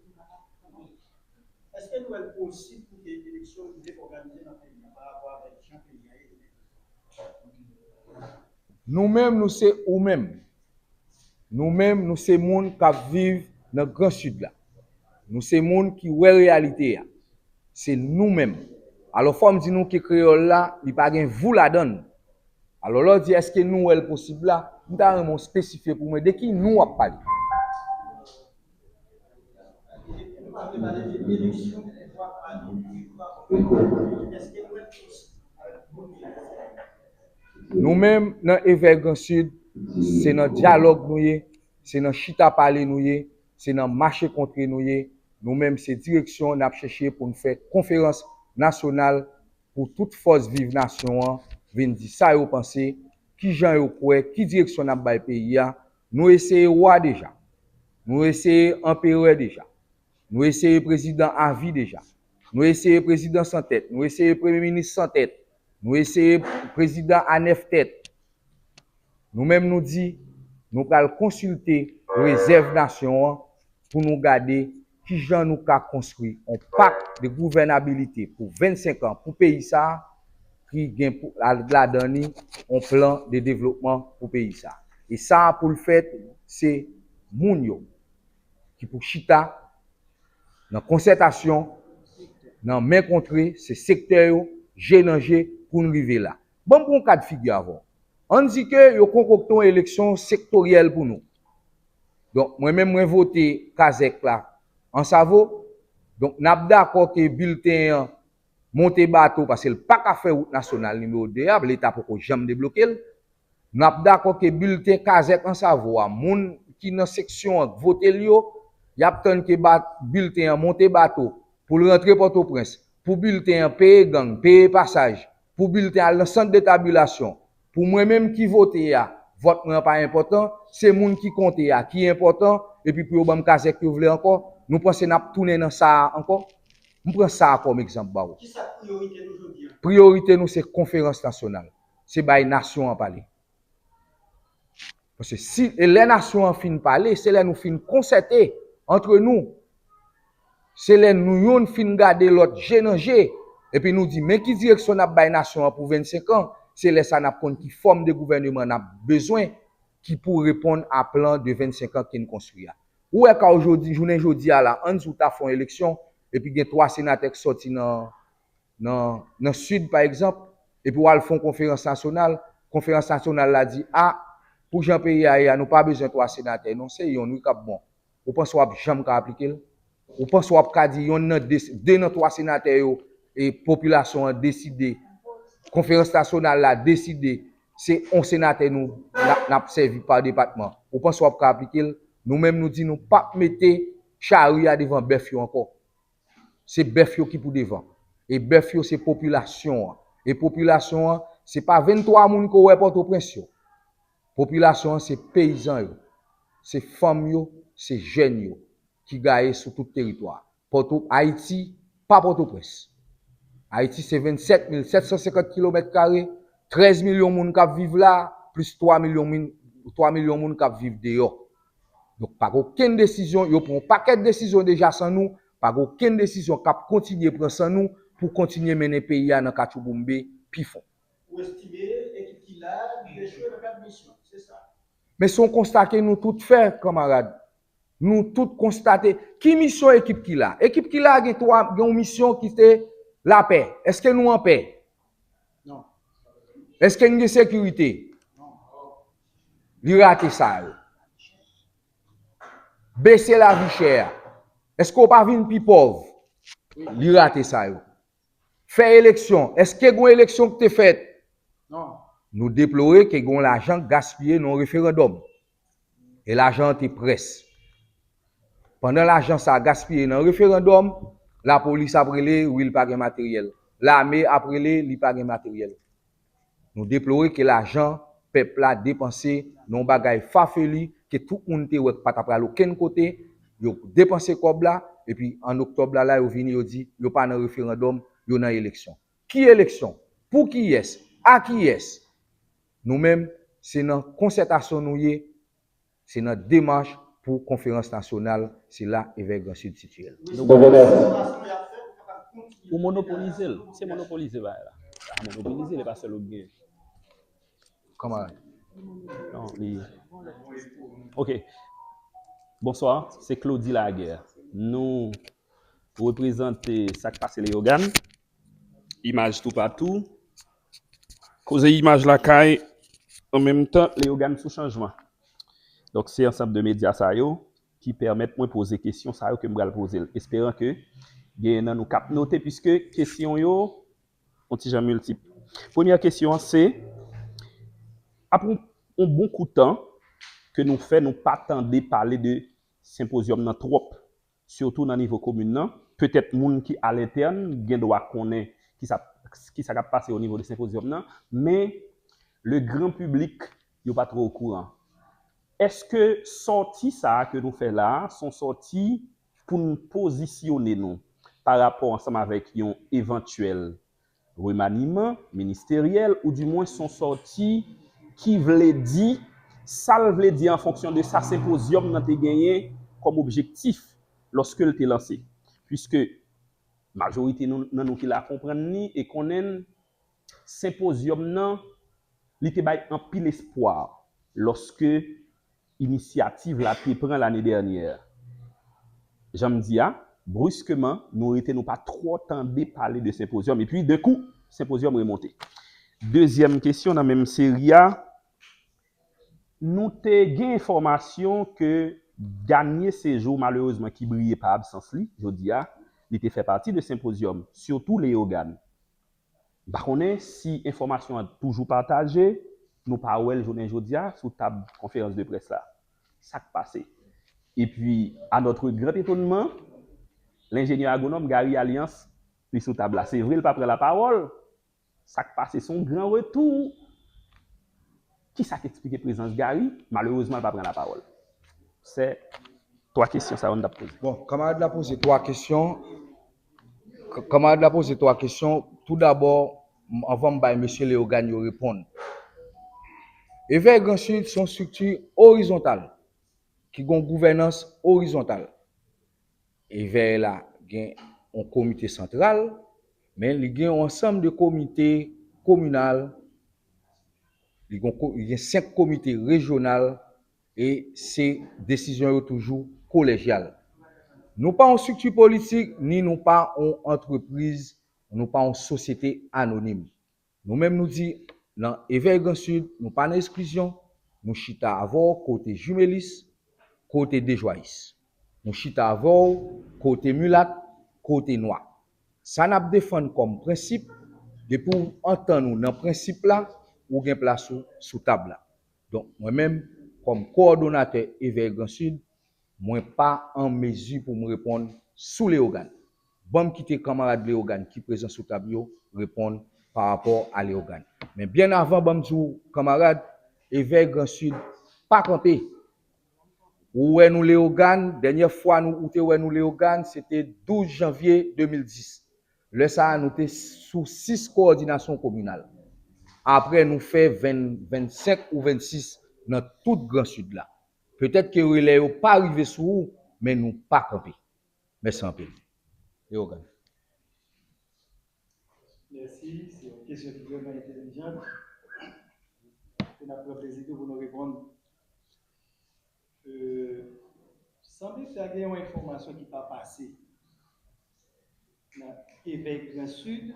Èske nou wè l posib pou ke eleksyon rive òganize nan peyi a pa rapò avèk jan peyi a ye? Nou menm, nou se ou menm. Nou menm, nou se moun k ap viv nan Gran Sid la. Nou se moun ki wè reyalite a. Se nou menm. Alò, fò m di nou ke kreyòl la, li pa gen vou ladan l. Alò, lè w di èske nou wè l posib la, m ta renmen w espesifye pou mwen de ki nou w ap pale. Nou menm, nan Evè Gran Sid, se nan dyalòg nou ye, se nan chita pale nou ye, se nan mache kontre nou ye. Nou menm, se direksyon n ap chèche pou n fè konferans nasyonal pou tout fòs viv nasyon an vin di sa yo panse, kijan yo kwè, ki direksyon n ap bay peyi a. Nou eseye wa deja. Nou eseye anperè deja. Nou eseye prezidan avi deja. Nou eseye prezidan san tèt. Nou eseye premye minis san tèt. Nou eseye prezidan a nèf tèt. Nou menm nou di, nou pral konsilte rezèv nasyon an pou nou gade kijan nou ka konstwi yon pak de gouvènabilite pou vennsenk an pou peyi sa a, ki gen pou, la, ladan li yon plan de devlopman pou peyi sa a. E sa a pou l fèt, se moun yo ki pou chita nan konsètasyon, nan men kontre, se sektè yo, je nan je, pou n rive la. Ban m pran yon ka de figi avè w. Ann di ke yo konkokte yon eleksyon sektoryèl pou nou. Donk, mwen menm, mwen vote kazèk la Ansavo. Donk, n ap dakò ke bilten an monte bato, paske l pa ka fè wout nasyonal nimewo de a, Leta poko janm debloke l. N ap dakò ke bilten kazèk Ansavo a, moun ki nan seksyon an k vote l yo, y ap tann ke ba, bilten an monte bato pou l rantre Pòtoprens, pou bilten an peye gang, peye pasaj, pou bilten al nan sant de tabilasyon. Pou mwen menm ki vote a, vòt mwen an pa enpòtan, se moun ki konte a ki enpòtan, epi pou yo ban m kazèk yo vle ankò, nou panse n ap tounen nan sa a ankò? M pran sa a kòm egzanp ba ou. Kisa k priyorite nou jodi a? Priyorite nou se konferans nasyonal. Se bay nasyon an pale. Paske si, e lè nasyon an fin pale, se lè nou fin konsète antre nou. Se lè nou youn fin gade lòt je nan je, epi nou di, men ki direksyon n ap bay nasyon an pou vennsenk an, se lè sa n ap konn ki fòm de gouvèneman n ap bezwen ki pou reponn a plan de vennsenk an ke n konstwi a. Ou wè ka w jodi, jounen jodi a la, ann di w ta fè yon eleksyon, epi gen twa senatè k sòti nan, nan, nan Sid, pa egzanp, epi w al fè yon konferans nasyonal, konferans nasyonal la di, a, pou jan peyi a ye a, nou pa bezwen twa senatè, non, se yonn wi k ap bon. Ou panse w ap janm ka aplike l? Ou panse w ap ka di yonn nan de, de nan twa senatè yo, e popilasyon an deside, konferans nasyonal la deside, se yon senatè nou, n ap, n ap sèvi pa depatman. Ou panse w ap ka aplike l? Nou menm nou di nou p ap mete chari a devan bèf yo ankò. Se bèf yo ki pou devan. E bèf yo se popilasyon an. E popilasyon an, se pa venntwa moun ke w wè Pòtoprens yo. Popilasyon an se peyizan yo, se fanm yo, se jèn yo ki gaye sou tout teritwa. Pòto, Ayiti pa Pòtoprens. Ayiti se vennsèt mil sèt san senkant kilomèt kare, trèz milyon moun k ap viv la, plis twa milyon moun, twa milyon moun k ap viv deyò. Donk, pa gen okenn desizyon, yo pran yon pakèt desizyon deja san nou, pa gen okenn desizyon k ap kontinye pran san nou pou kontinye mennen peyi a nan katchouboumbe pi fon. Ou estime ekip ki la, li echwe nan kad misyon, se sa. Men se yon konsta ke nou tout fè, kanmarad. Nou tout konstate. Ki misyon ekip ki la? Ekip ki la gen twa, gen yon misyon ki se lapè. Èske nou an pè? Non. Èske n gen sekirite? Non. Li rate sa yo. Bese lavi chè a. Èske w pa vin pi pòv? Wi. Li rate sa yo. Fè eleksyon. Èske gen yon eleksyon ki te fèt? Non. Nou deplore ke gen yon lajan k gaspiye nan yon referandòm. E lajan an te près. Pandan lajan sa a gaspiye nan referandòm, lapolis ap rele, wi, li pa gen materyèl. Lame ap rele, li pa gen materyèl. Nou deplore ke lajan pèp la depanse nan yon bagay fafeli ke tout moun te wè k pa ta pral okenn kote, yo depanse kòb la, epi an oktòb la, la yo vini, yo di yo pa nan referandòm, yo nan eleksyon. Ki eleksyon? Pou kiyès? A kiyès? Nou menm, se nan konsètasyon nou ye, se nan demach pou konferans nasyonal, se la Evè Gran Sid sitiye l. Ou monopolize l. Se monopolize bagay la. Sa monopolize, li pa sèl ou k genyen. Kòman? Non, li. Ok. Bonswa, se Claudy Laguerre. Nou reprezante sa k pase Leyogàn. Imaj toupatou. Koze imaj lakay, an menm tan, Leyogàn sou chanjman. Donk, se ansanm de medya sa yo ki pèmèt mwen poze kesyon sa yo ke m pral poze l. Esperan ke genyen nan nou k ap note, piske kesyon yo yon ti jan miltip. Premyè kesyon an se, apre yon, yon bon kou tan ke nou fè, nou pa tande pale de senpozyòm nan twòp, sitou nan nivo komin nan. petèt moun ki a lentèn gen dwa konnen ki sa, ki sa k ap pase o nivo de senpozyòm nan, men le gran piblik, yo pa twò okouran. Èske sòti sa a ke nou fè la a, se yon sòti pou n pozisyone nou pa rapò ansanm avèk yon evantyèl remaniman ministeryèl, oudimwen se yon sòti ki vle di sa l vle di an fonksyon de sa senpozyòm nan te genyen kòm objektif lòske l te lanse? Piske majorite nou, nan nou ki la konprann li e konnen l, senpozyòm nan, li te bay anpil espwa lòske inisyativ la te pran lane dènyè. Jan m di a, briskeman, nou rete nou pa twò tande pale de senpozyòm. Epi, de kou, senpozyòm remonte. Dezyèm kesyon nan menm seri a, nou te gen enfòmasyon ke Danie Sejour, malerezman, ki briye pa absans li, jodi a, li te fè pati de senpozyòm, sitou Leyogàn. M pa konnen si enfòmasyon an toujou pataje, nou pa wè l jounen jodi a sou tab konferans de près la. Sa k pase? Epi, à notre grand étonnement, lenjenyè agwonòm Gary Alliance, li sou tab la. Se vre, l pa pran lapawòl. Sa k pase? Se yon gran retou. Kisa k eksplike prezans Gary? Malerezman, l pa pran lapawòl. Se twa kesyon sa yo n t ap poze. Bon, kanmarad la poze twa kesyon. K-, kanmarad la poze twa kesyon. Toudabò, m-, anvan m bay mesye Leyogàn yo reponn. Evèy Gran Sid se yon estrikti orizontal ki gen yon gouvènans orizontal. Evèy la gen yon komite santral, men li gen yon ansanm de komite kominal, li gen, li gen senk komite rejyonal, e se desizyon yo toujou kolejyal. Nou pa yon estrikti politik, ni nou pa yon antrepriz, nou pa yon sosyete anonim. Nou menm nou di, nan Evèy Gran Sid, nou pa nan eksklizyon, nou chita avè w kote jimelis, kote dejwayis. Nou chita avè w kote milat, kote nwa. Sa n ap defann kòm prensip, depi w antann ou nan prensip la, ou gen plas ou sou tab la. Donk, mwen menm, kòm kowòdonatè Evèy Gran Sid, mwen pa an mezi pou m reponn sou Leyogàn. Ban m kite kanmarad Leyogàn ki prezan sou tab yo reponn pa rapò a Leyogàn. Men byen avan, ban m di w, kanmarad, Evèy Gran Sid pa kanpe. Ou wè nou Leyogàn, dènyè fwa nou, ou te wè nou Leyogàn, se te douz janvye de mil dis. Lè sa a, nou te sou sis kowòdinasyon kominal. Apre, nou fè ven, vennsenk ou vennsis nan tout Gran Sid la. Petèt ke relè yo pa rive sou ou, men nou pa kanpe. Mèsi anpil. Leyogàn. Mèsi, se yon kesyon ki vrèman entèlijan. E n ap pran plezi tou pou nou reponn. Euh, sanble ta gen yon enfòmasyon ki pa pase nan Evèy Gran Sid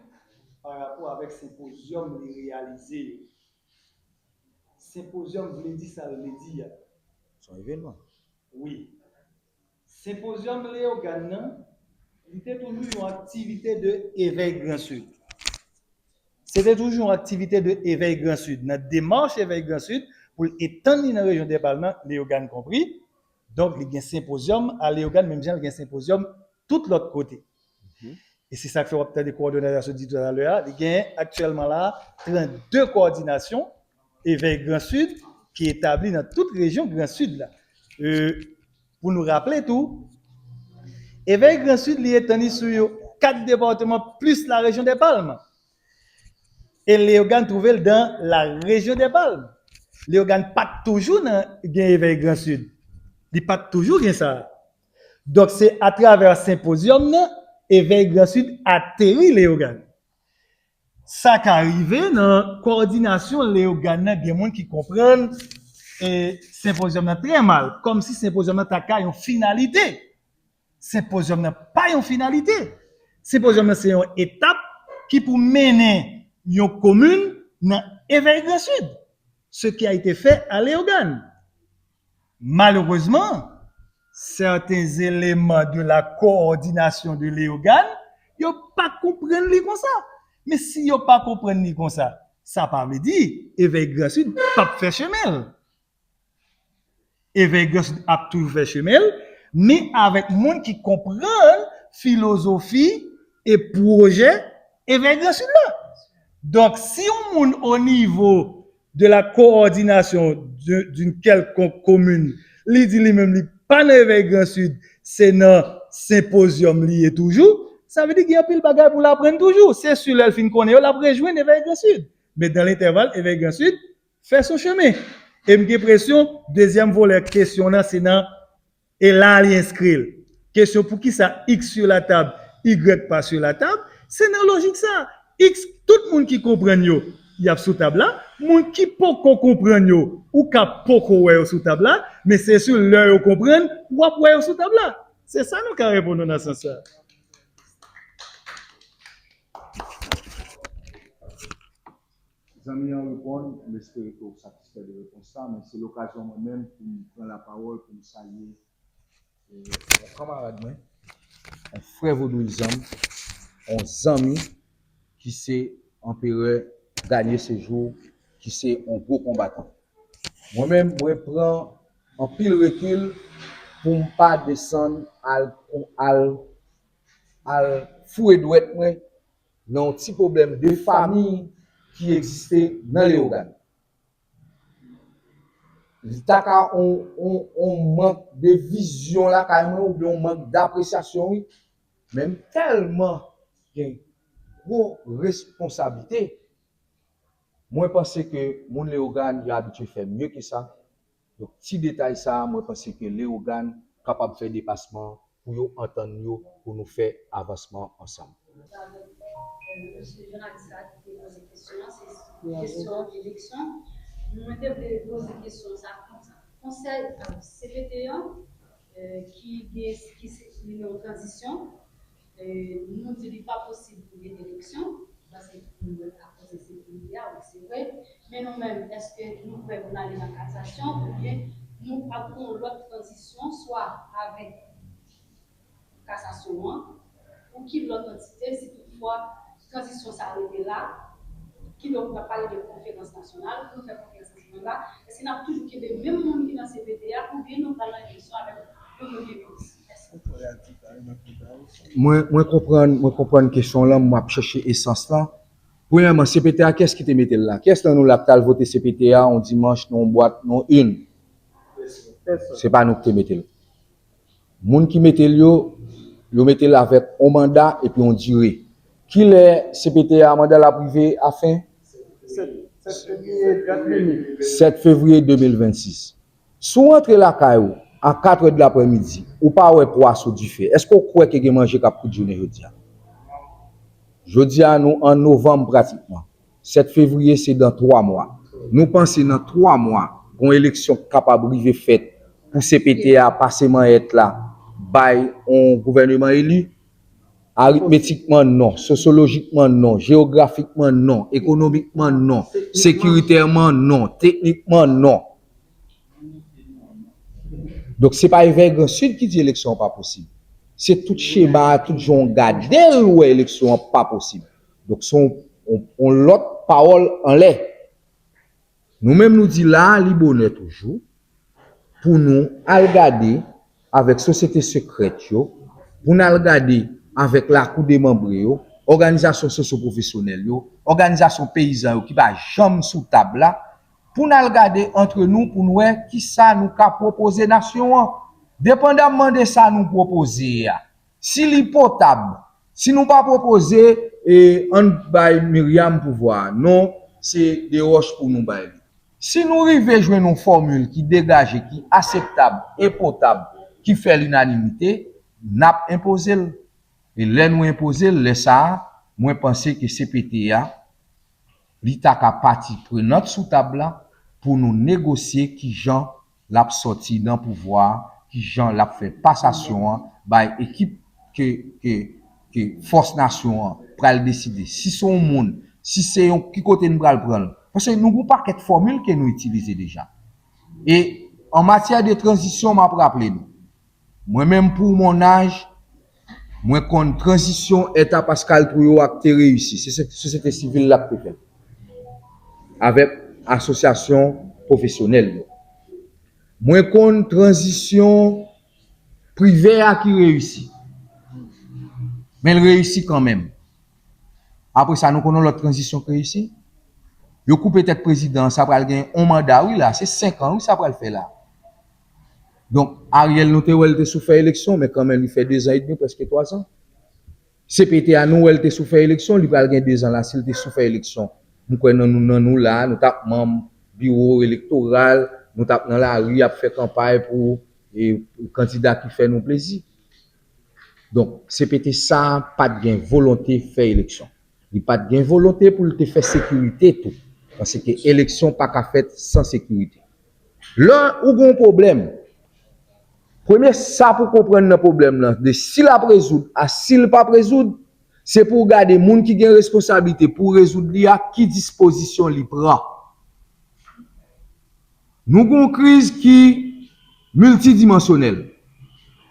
pa rapò avèk senpozyòm li reyalize yo. Senpozyòm vle di sa l vle di a. Se yon evènman. Wi. Senpozyòm Leyogàn nan, li te toujou yon aktivite de Evèy Gran Sid. Se te toujou yon aktivite de Evèy Gran Sid, nan demach Evèy Gran Sid pou l etann li nan rejyon Dèpalm nan, Leyogàn konpri. Donk, li gen senpozyòm a Leyogàn, menm jan l gen senpozyòm tout lòt kote. E se sa k fè w ap tande kowòdonatè a sot di toutalè a, li gen aktyèlman la trannde kowòdinasyon Evèy Gran Sid ki etabli nan tout rejyon Gran Sid la. E, pou nou raple tou, Evèy Gran Sid, li etann li sou yo kat depatman plis la rejyon Dèpalm. E Leyogàn twouve l dan la rejyon Dèpalm. Leyogàn pa t toujou nan gen Evèy Gran Sid. Li pa t toujou gen sa. Donk, se atravè senpozyòm nan, Evèy Gran Sid ateri Leyogàn. Sa ka rive nan kowòdinasyon Leyogàn nan, gen moun ki konprann, e, senpozyòm nan trè mal, kòmsi senpozyòm nan ta ka yon finalite. Senpozyòm nan pa yon finalite. Senpozyòm nan se yon etap ki pou mennen yon komin nan Evèy Gran Sid. Ce qui a été fait à Leyogàn. Malerezman, sèten eleman de la kowòdinasyon de Leyogàn, yo pa konprann li konsa. Men si yo pa konprann li konsa, sa pa vle di Evèy Gran Sid p ap fè chemen l. Evèy Gran Sid ap toujou fè chemen l, men avèk moun ki konprann filozofi e pwojè Evèk Gran Sid la. Donk, si yon moun o nivo de la coordination d'une quelconque commune, li di li menm li pa nan Evèk Gran Sid, se nan senpozyòm li ye toujou, sa vle di gen anpil bagay pou l aprann toujou. Se si lè l fin konnen yo, l ap rejwenn Evèk Gran Sid. Men dan lentèval, Evèk Gran Sid fè son chemen. E m gen presyon, dezyèm volè kesyon nan, se nan E la li enskri l. Kesyon poukisa X sur la table, Y pas sur la table, se nan lojik sa. X, tout moun ki konprann yo, y ap sou tab la. Moun ki poko konprann yo, ou ka poko wè yo sou tab la, men se si lè yo konprann, w ap wè yo sou tab la. Se sa nou ka reponn ou nan sans sa. Zanmi an reponn, m espere ke w satisfè de repons sa, men se lokazyon mwen menm pou m pran lapawòl pou m salye yon kanmarad mwen, yon frè vodouyizan m, yon zanmi ki se Anperè Garnier Séjour, ki se yon gwo konbatan. Mwen menm, mwen pran anpil rekil pou m pa desann al, al, al foure dwèt mwen nan yon ti pwoblèm de fami ki egziste nan Leyogàn. Li ta ka yon, yon, yon mank de vizyon lakay mwen oubyen yon mank dapresyasyon, wi. Men m tèlman gen gwo responsablite, mwen panse ke moun Leyogàn yo abitye fè mye ke sa. Donk, ti detay sa a, mwen panse ke Leyogàn kapab fè depasman pou yo antann yo pou nou fè avansman ansanm. Avèk mesye jounalis la ki te poze kesyon an, se kesyon eleksyon. Mwen te vle poze kesyon sa konsa. Konsèy CPT an, ki gen ki se li nan tranzisyon, nou di li pa posib pou gen eleksyon, paske pou akoz de sekirite a, wi, se vre. Men nou menm, èske nou prè pou n ale nan kasasyon oubyen nou ap gen yon lòt tranzisyon, swa avèk kasasyon an, pou ki lòt antite, si toutfwa tranzisyon sa rete la, kidonk n ap pale de konferans nasyonal, pou nou fè konferans nasyonal la, èske n ap toujou kenbe menm moun ki nan CPT a, oubyen nou pral nan eleksyon avèk yon nouvo minis? Mèsi. Mwen, mwen konprann, mwen konprann kesyon w lan, m ap chèche esans lan. Premyèman, CPT a, kiyès ki te mete l la? Kiyès nan nou la ki t al vote CPT a yon dimanch, nan yon bwat, nan yon urn? Se pa nou ki te mete l. Moun ki mete l yo, yo mete l avèk yon manda epi yon dire. Kilè CPT a, manda l ap rive a fen? Sèt fevriye de mil vennsis. Si w rantre lakay ou a katrè de laprèmidi, ou pa wè pwa sou dife, èske w kwè ke gen manje k ap kwit jounen jodi a? Jodi a, nou an novanm pratikman. Sèt fevriye se dan twa mwa. Nou panse nan twa mwa, gon eleksyon k kapab rive fèt pou CPT a pase manyèt la bay on gouvèneman eli? Aritmetikman non, sosyolojikman non, jewografikman non, ekonomikman non, sekiritèman non, teknikman non. Donk se pa Evèk Gran Sid ki di eleksyon an pa posib. Se tout chema a, tout jan w gade l, ou wè eleksyon an pa posib. Donk se yon, yon, yon lòt pawòl anlè. Nou menm nou di la a li bonè toujou pou nou al gade avèk sosyete sekrèt yo, pou n al gade avèk lakou demanbre yo, òganizasyon sosyo-pwofesyonèl yo, òganizasyon peyizan yo ki pa janm sou tab la, pou n al gade antre nou pou n wè kisa nou ka pwopoze nasyon an. Depandamman de sa nou pwopoze a, si li potab, si nou pa pwopoze e ann bay Myriam pouvwa a, non, se Desroches pou nou bay li. Si nou rive jwenn yon fòmil ki degaje, ki aseptab e potab, ki fè linanimite, n ap enpoze l. E lè nou enpoze l, lè sa a, mwen panse ke CPT a, li ta ka pati prenant sou tab la pou nou negosye kijan l ap sòti nan pouvwa a, kijan l ap fè pasasyon an bay ekip ke, ke, ke fòs nasyon an pral deside. Si se yon moun, si se yon, ki kote n pral pran l. Paske nou gon pakèt fòmil ke nou itilize deja. E an matyè de tranzisyon, m ap raple nou, mwen menm pou mon âge, mwen konn tranzisyon Eta Pascal Trouillot a k te reyisi, se sosyete sivil la k te fè l avèk asosyasyon pwofesyonèl yo. Mwen konn tranzisyon Privè a ki reyisi. Men l reyisi kanmenm. Apre sa, nou konn yon lòt tranzisyon k reyisi. Yo koupe tèt prezidan an, sa pral gen yon manda, wi, la. Se senk an, wi, sa pral fè la. Donk, Ariel, nou te wè l te sou fè eleksyon, men kanmenm, li fè dezan edmi, prèske twazan. C P T a, nou wè l te sou fè eleksyon, li pral gen dezan la, si l te sou fè eleksyon. M kwè nan nou, nan nou la, nou t ap manm biwo elektoral, nou t ap nan lari ap fè kanpay pou e, kandida ki fè nou plezi. Donk, C P T sa pa t gen volonte fè eleksyon. Li pa t gen volonte pou l te fè sekirite tou. Paske eleksyon pa ka fèt san sekirite. Lè ou gen yon pwoblèm, premye sa pou konprann nan pwoblèm nan, de si l ap rezoud a si l p ap rezoud, se pou w gade moun ki gen responsablite pou rezoud li a, ki dispozisyon li pran. Nou gen yon kriz ki miltidimansyonèl.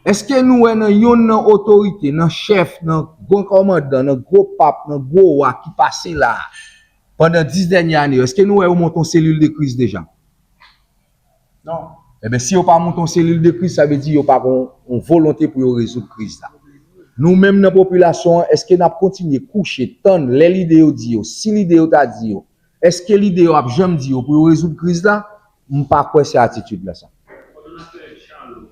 Èske nou wè nan yonn nan otorite, nan chèf, nan gran kòmandan, nan gwo pap, nan gwo wa ki pase la a pandan dis dènye ane yo, èske nou wè yo monte yon selil de kriz deja? Non. Ebyen, si yo pa monte yon selil de kriz, sa vle di yo pa gen yon volonte pou yo rezoud kriz la. Nou menm nan popilasyon an, èske n ap kontinye kouche, tann lè lide yo di yo, si lide yo ta di yo, èske lide yo ap janm di yo pou yo rezoud kriz la? M pa kwè se atitid la sa. Kòdonatè Charles,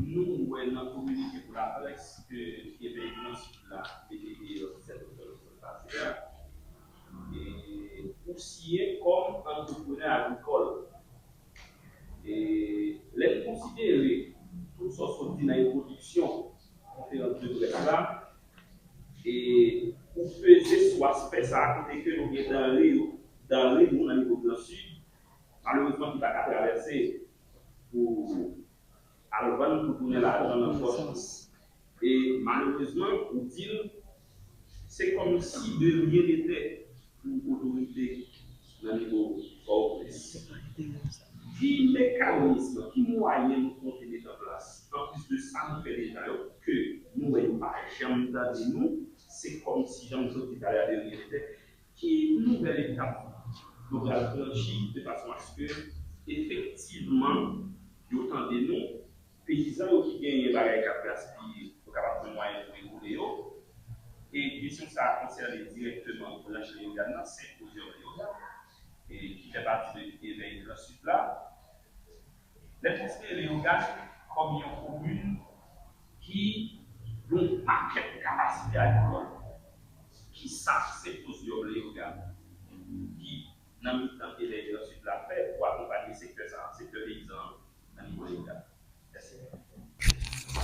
nou wè nan kominike pou laprès ke Ebay Gran Sid la mete deyò sèt oktòb ki sot pase a, e, ou siyen kòm antreprenè agrikòl. E lè n konsidere tout sa w sot di nan entwodiksyon konferans de près la, e ou peze sou aspè sa a kote ke nou gen danre yo, danre nou nan nivo Gran Sid, malerezman ki pa ka travèse pou al vann pou tounen lajan nan pòch nou. E malerezman, ou di l, se kòmsi de rien n'était pou otorite nan nivo Pòtoprens. Ki mekanis, ki mwayen nou konte mete an plas, anplis de sa nou fè deja yo, ke nou wè yo pa janm tande nou, se kòmsi jan m sot di talè a de rien n'était, ki nouvèl etap nou pral franchi de fason aske efektivman yo tande nou, peyizan yo ki genyen bagay k ap gaspiye, yo kapab jwenn mwayen pou rekoule yo. E kesyon sa a konsène dirèkteman branch Leyogàn nan, senpozyòm Leyogàn, e ki fè pati de evèy Gran Sid la. Lè n konsidere Leyogàn kòm yon komin ki gen yon pakèt kapasite agrikòl, kisa senpozyòm Leyogàn ki nan mitan evèy Gran Sid la fè pou akonpanye sektè sa a, sektè peyizan an nan nivo Leyogàn?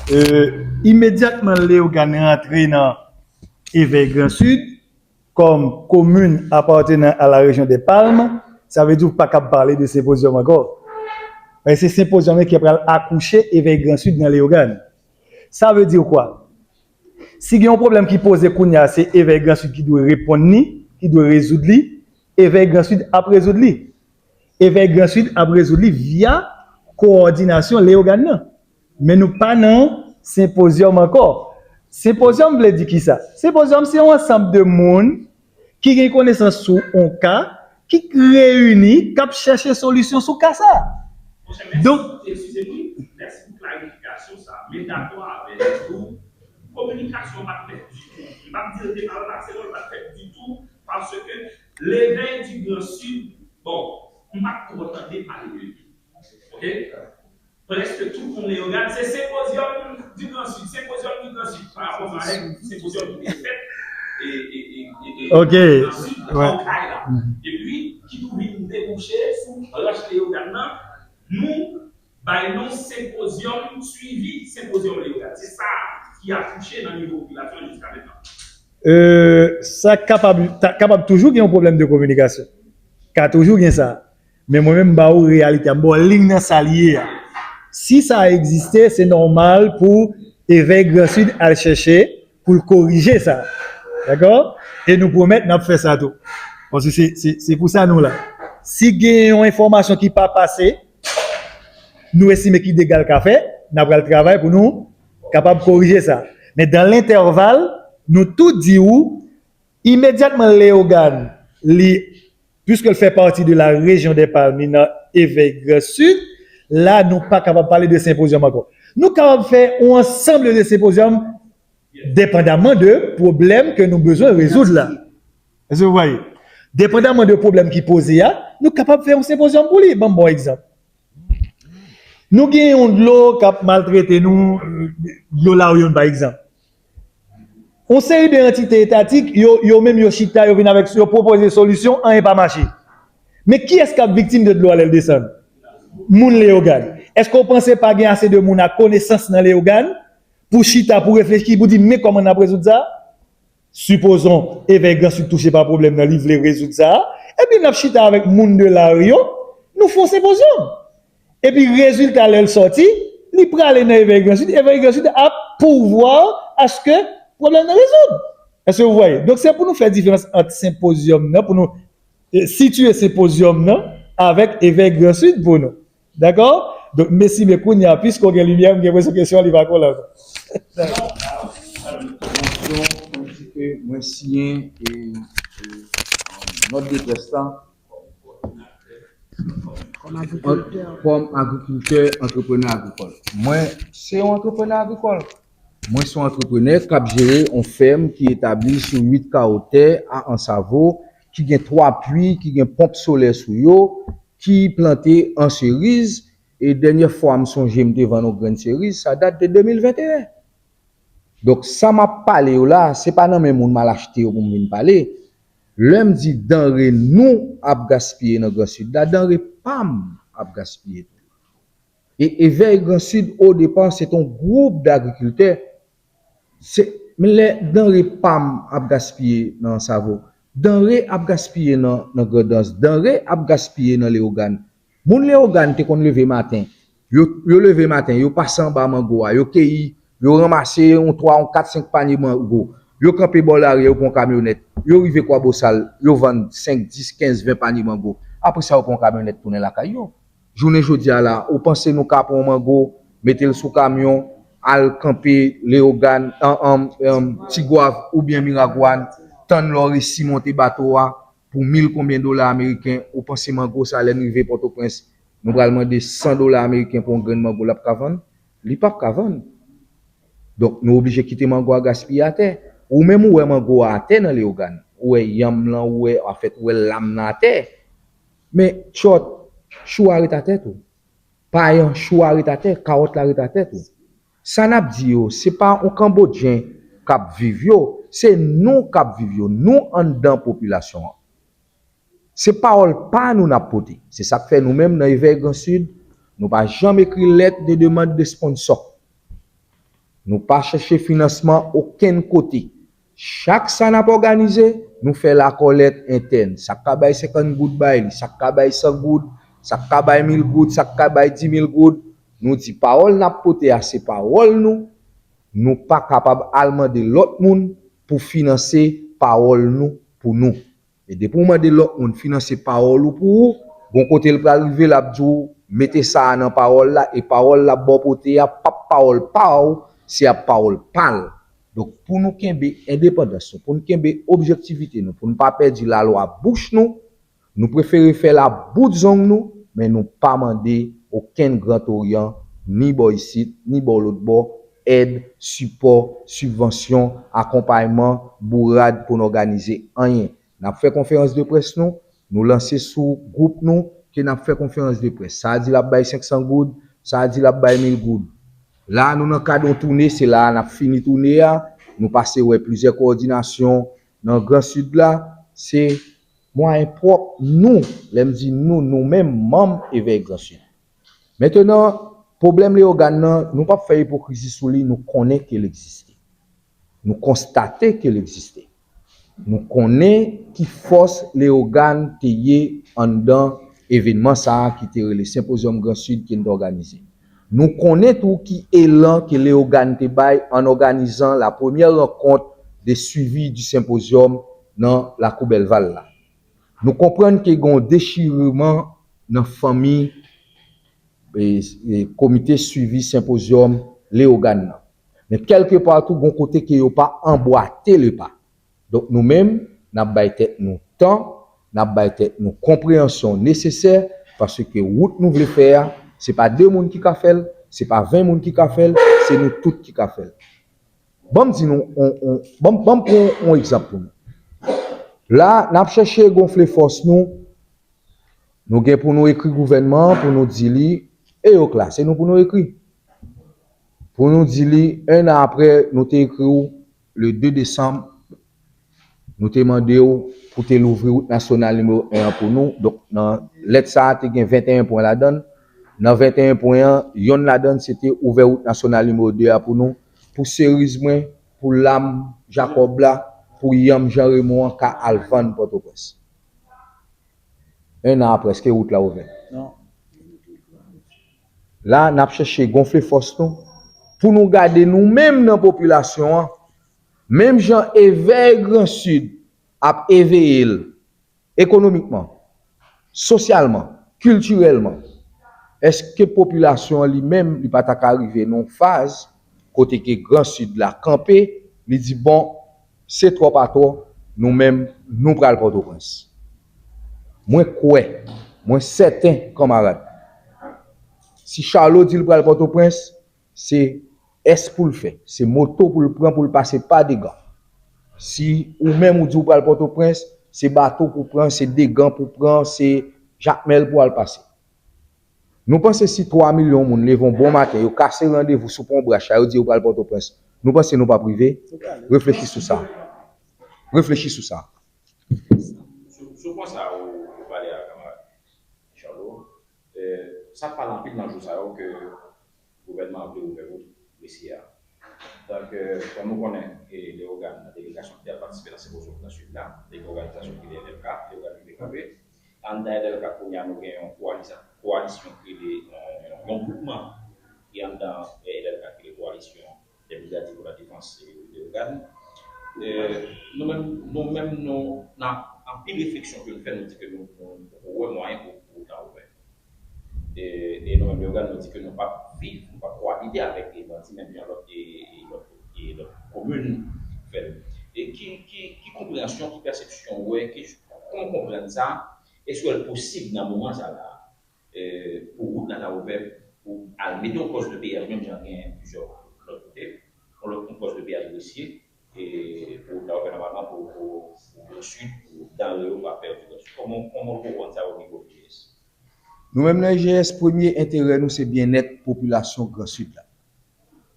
E, imedyatman Leyogàn rantre nan evèy Gran Sid, kòm komin apatènan a la rejyon dè Palm, sa vle di w pa kab pale de senpozyòm ankò. Paske se senpozyòm ki pral akouche evèy Gran Sid nan Leyogàn. Sa vle di kwa? Si gen yon pwoblèm ki poze kounye a, se evèy Gran Sid ki dwe reponn li, ki dwe rezoud li, evèy Gran Sid ap rezoud li. Evèy Gran Sid ap rezoud li via kowòdinasyon Leyogàn nan. Men nou pa nan senpozyòm ankò. Senpozyòm vle di kisa? Senpozyòm se yon ansanm de moun ki gen konesans sou yon ka, ki reyini, k ap chèche solisyon sou ka sa a. Monchè, mèsi. Donk, eskize m, wi, mèsi pou klarifikasyon sa a. Men dakò avè w tou, kominikasyon pa t fèt ditou. M p ap di l te mal pase, non, l pa t fèt ditou, paske l'éveil du Grand Sud, bon, m pa t twò tande pale de li. Oke? Prèske tout moun Leyogàn, se senpozyòm di Gran Sid, senpozyòm di Gran Sid, pa rapò sa avèk senpozyòm ki te fèt e, e, e, e, e, Ok. Gran Sid, Okay la. Epi, ki tou vin debouche sou branch Leyogàn nan, nou bay non senpozyòm swivi senpozyòm Leyogàn. Se sa ki akouche nan nivo popilasyon jiska mentnan. Euh, sa kapab, ta, kapab toujou gen yon pwoblèm de kominikasyon. Ka toujou gen sa. Men mwen menm, m ba ou reyalite a. M ba w liy nan sa l ye a. Si sa egziste, se nòmal pou evèy Gran Sid al chèche pou l korije sa. Dakò? E nou pwomèt n ap fè sa tou. Paske se, se, se pou sa nou la. Si gen yon enfòmasyon ki pa pase, nou estime ki dega l ka fè, n ap pral travay pou nou kapab korije sa. Men dan lentèval, nou tou di w, imedyatman Leyogàn, li, puiske l fè pati de la rejyon dè Palm, li nan evèy Gran Sid, la, nou pa kapab pale de senpozyòm ankò. Nou kapab fè yon ansanm de senpozyòm Depandaman de pwoblèm ke nou bezwen rezoud la. Èske w vwaye? Depandaman de pwoblèm ki poze a, nou kapab fè yon senpozyòm pou li. Ban m ba w egzanp. Nou gen yon dlo k ap maltrete nou, dlo Larion pa egzanp. Yon seri de antite etatik, yo, yo menm yo chita, yo vin avèk, yo pwopoze solisyon, anyen pa mache. Men kiyès k ap viktim de dlo a lè l desann? Moun Leyogàn. Èske w panse pa gen ase de moun ak konesans nan Leyogàn pou chita, pou reflechi, pou di men kòman n ap rezoud sa? Sipozon Evèy Gran Sid touche pa pwoblèm nan, li vle rezoud sa, ebyen n ap chita avèk moun de Larion, nou fè yon senpozyòm. Epi rezilta lè l sòti, li prale nan Evèy Gran Sid, Evèy Gran Sid ap pouvwa aske pwoblèm nan rezoud. Èske w vwaye? Donk se pou nou fè diferans ant senpozyòm nan, pou nou eh, sitiye senpozyòm nan avèk Evèy Gran Sid pou nou. Dakò? Donk, mesi, men kounye a, piske w gen limyè, m gen enpresyon kesyon an li pa konnen ankò. Mwen siyen e, e, nòt de près la kòm agrikiltè, antreprenè agrikòl. Mwen se yon antreprenè agrikòl. Mwen se yon antreprenè k ap jere yon fèm ki etabli sou uit kawo tè a Ansavo, ki gen twa pui, ki gen ponp solè sou yo, ki plante an seriz, e dènyè fwa m sonje m te vann yon grenn seriz, sa dat de de mil venteyen. Donk, sa m ap pale yo la, se pa nan men moun m al achte yo pou m vin pale. Lè m di danre nou ap gaspiye nan Gran Sid la, danre pa m ap gaspiye tou. E Evèy Gran Sid, o depa, se t on gwoup dagrikiltè. Se, men lè danre pa m ap gaspiye nan Ansavo, danre ap gaspiye nan, nan Grandans, danre ap gaspiye nan Leyogàn. Moun Leyogàn te konn leve maten, yo, yo leve maten, yo pase anba mango a, yo keyi, yo ranmase yon twa, yon kat, senk panye mango. Yo kanpe bò lari a, yo pran kamyonèt, yo rive Kwabosal, yo vann senk, dis, kenz, ven panye mango. Apre sa, yo pran kamyonèt tounen lakay yo. Jounen jodi a la, ou panse nou ka pran yon mango, mete l sou kamyon, al kanpe Leyogàn, an, an, an, Tigwav oubyen Miragwàn, tann lè w resi monte bato a pou mil konbyen dola ameriken, ou panse mango sa lè n rive Pòtoprens, nou pral mande san dola ameriken pou yon grenn mango l ap ka vann? Li p ap ka vann. Donk, nou oblije kite mango a gaspiye atè. Ou menm ou wè mango a atè nan Leyogàn, ou wè yanm lan, ou wè, anfèt, ou wè lam nan atè. Men tchòt, chou a ret atè tou. Pay an, chou a ret atè, kawòt la ret atè tou. Sa n ap di yo, se pa yon Kanbodyen k ap viv yo, se nou k ap viv yo, nou anndan popilasyon an. Se pawòl pa nou n ap pote. Se sa k fè nou menm nan Evèy Gran Sid, nou pa janm ekri lèt de demann de sponsò. Nou pa chèche finansman okenn kote. Chak sa n ap òganize, nou fè lakòlèt entèn. Sa k ka bay senkant goud bay li, sa k ka bay san goud, sa k ka bay mil goud, sa k ka bay di mil goud. Nou di pawòl n ap pote a se pawòl nou, nou pa kapab al mande lòt moun pou finanse pawòl nou pou nou. E depi w mande lòt moun finanse pawòl ou pou ou, gon kote l pral rive l ap di w mete sa a nan pawòl la, e pawòl l ap ba w pote a p ap pawòl pa w, se ap pawòl pa l. Donk, pou nou kenbe endepandans nou, pou n kenbe objektivite nou, pou n pa pèdi lalwa bouch nou, nou prefere fè labout zong nou, men nou pa mande okenn Grand Orient, ni bò isit, ni bò lòt bò, èd, sipò, sibvansyon, akonpayman, bourad pou n òganize anyen. N ap fè konferans de près nou, nou lanse sou gwoup nou ke n ap fè konferans de près. Sa a di l ap bay senk san goud, sa a di l ap bay mil goud. La a nou nan kad yon toune, se la a n ap fini toune a, nou pase wè plizyè kowòdinasyon nan Gran Sid la, se mwayen pwòp nou, lè m di nou, nou menm manm Evèy Gran Sid. Mentenan, pwoblèm Leyogàn nan, nou p ap fè ipokrizi sou li, nou konnen ke l egziste. Nou konstate ke l egziste. Nou konnen ki fòs Leyogàn te ye anndan evènman sa a ki te rele Senpozyòm Gran Sid ke n te òganize. Nou konnen tou ki elan ke Leyogàn te bay an òganizan la premyè rankont de swivi di senpozyòm nan Lakou Bèlval la. Nou konprann ke gen yon dechireman nan fanmi e, e, komite swivi senpozyòm Leyogàn nan. Men kèlkepa tou, gon kote ke yo pa anbwate lepa. Donk nou menm, n ap bay tèt nou tan, n ap bay tèt nou konpreyansyon nesesè, paske wout nou vle fè a, se pa de moun ki ka fè l, se pa ven moun ki ka fè l, se nou tout ki ka fè l. Ban m di nou, on, on, ban, ban m pran yon egzanp pou nou. La, n ap chèche gonfle fòs nou. Nou gen pou nou ekri gouvènman an pou nou di li, EOC la, se nou pou nou ekri. Pou nou di li, en an apre, nou te ekri w le de desanm, nou te mande w pou te louvri wout nasyonal nimewo en an pou nou. Donk, nan lèt sa a, te gen venteyen pwen ladan l. Nan venteyen pwen an, yonn ladan l, se te ouvè wout nasyonal nimewo de a pou nou. Pou seriz mwen, pou lam Jakòb la, pou yanm Jan Remon an ka al vann Pòtoprens. En an apre, èske wout la ouvè? Non. La, n ap chèche gonfle fòs nou pou nou gade nou menm nan popilasyon an, menm jan evèy Gran Sid ap eveye l ekonomikman, sosyalman, kiltirèlman, èske popilasyon an li menm, li pa ta ka rive nan yon faz kote ke Gran Sid la kanpe, li di, bon, se twò pa twò, nou menm, nou pral Pòtoprens. Mwen kwè, mwen sèten, kanmarad, si Charlot di l pral Pòtoprens, se S pou l fè, se moto pou l pran pou l pase pa Degan. Si ou menm ou di w pral Pòtoprens, se bato pou pran, se Degan pou pran, se Jakmèl pou al pase. Nou panse si twa milyon moun leve yon bon maten, yo kase randevou sou pon Brach la, yo di yo pral Pòtoprens, nou panse nou p ap rive? Reflechi sou sa. Reflechi sou sa. Sou, sou pwen sa ou, ou pale a kanmarad Charlot, euh, sa pale anpil nan jou sa yo ke gouvènman an vle ouvè wout Gresye a. Donk, euh, kòm nou konnen, e, Leyogàn nan delegasyon ki te al patisipe nan senpozyòm nan Sid la, te gen òganizasyon ki rele L L K, Leyogàn Rive Kanpe. Anndan L L K kounye a nou gen yon kowaliza-, kowalisyon ki rele, yon, yon gwoupman ki anndan L L K ki rele Kowalisyon de Brigadier pour la Défense de Leyogàn. E, nou menm, nou menm, nou, nan anpil refleksyon ke nou fè, nou di ke nou, nou, nou poko wè mwayen pou, pou wout la ouvè. E, e nou menm, Leyogàn, nou di ke nou p ap viv, nou p ap kowabite avèk bandi, menm jan lòt, e, e lòt, e lòt komin fè l. E ki, ki, ki konpreyansyon, ki pèsepsyon ou wè, ki, kòman w konprann sa, èske l posib nan moman sa la, e, pou wout la ta ouvè pou al mete yon pòs de peyaj, menm jan gen plizyè lòt kote, yon lòt, yon pòs de peyaj Gresye, e, pou wout la ouvè nòmalman pou, pou, pou Gran Sid, pou danre yo pa pèdi Gran Sid. Kòman, kòman w konprann sa o nivo I G S? Nou menm nan I G S, premye enterè nou se byennèt popilasyon Gran Sid la.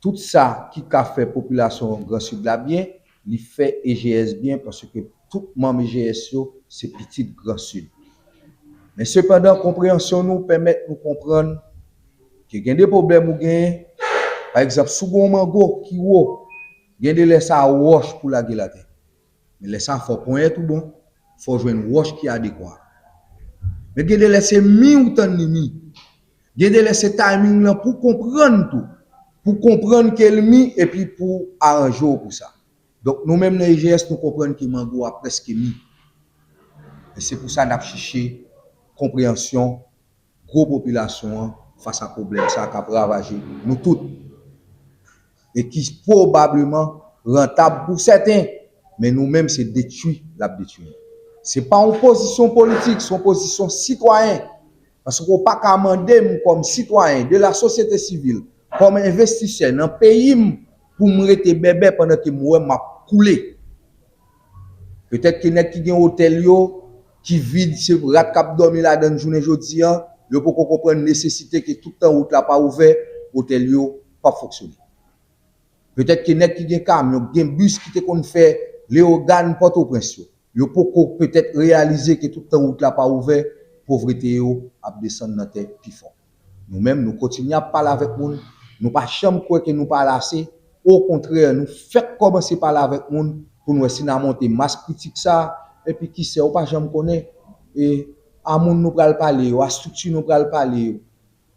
Tout sa ki ka fè popilasyon Gran Sid la byen, li fè I G S byen, paske tout manm I G S yo se pitit Gran Sid. Men sepandan, konpreyansyon nou pèmèt nou konprann ke gen de pwoblèm ou genyen. Pa egzanp, si w gen yon mango ki wo, gen de lè sa a wòch pou lage l atè. Men lè sa a fò ponyèt ou bon, fò jwenn wòch ki adekwa. Men gen de lè se mi ou tann li mi. Gen de lè se timing lan pou konprann tou. Pou konprann ke l mi epi pou aranje w pou sa. Donk nou menm nan I G S nou konprann ke mango a prèske mi. E se pou sa n ap chèche konpreyansyon gwo popilasyon an fas a pwoblèm sa k ap ravaje nou tout e ki pwobableman rantab pou sèten, men nou menm se detwi l ap detwi nou. Se pa yon pozisyon politik, se yon pozisyon sitwayen. Paske w pa ka mande m kòm sitwayen de la sosyete sivil, kòm envestisè nan peyi m, pou m rete bèbè pandan ke m wè m ap koule. Petèt ke nèg ki gen otèl yo, ki vid, se rat k ap dòmi ladan l jounen jodi a, yo poko konprann nesesite ke tout tan wout la pa ouvè, otèl yo p ap fonksyone. Petèt ke nèg ki gen kamyon, ki gen bis ki te konn fè Leyogàn Pòtoprens yo, yo poko petèt reyalize ke tout tan wout la pa ouvè, povrete yo ap desann nan tè pi fon. Nou menm, nou kontinye ap pale avèk moun, nou pa janm kwè ke nou pale ase, okontrè, nou fèk kòmanse pale avèk moun pou n wè si n a monte mas kritik sa a, epi kisa, ou pa janm konnen, e, a moun nou pral pale yo, a estrikti nou pral pale yo,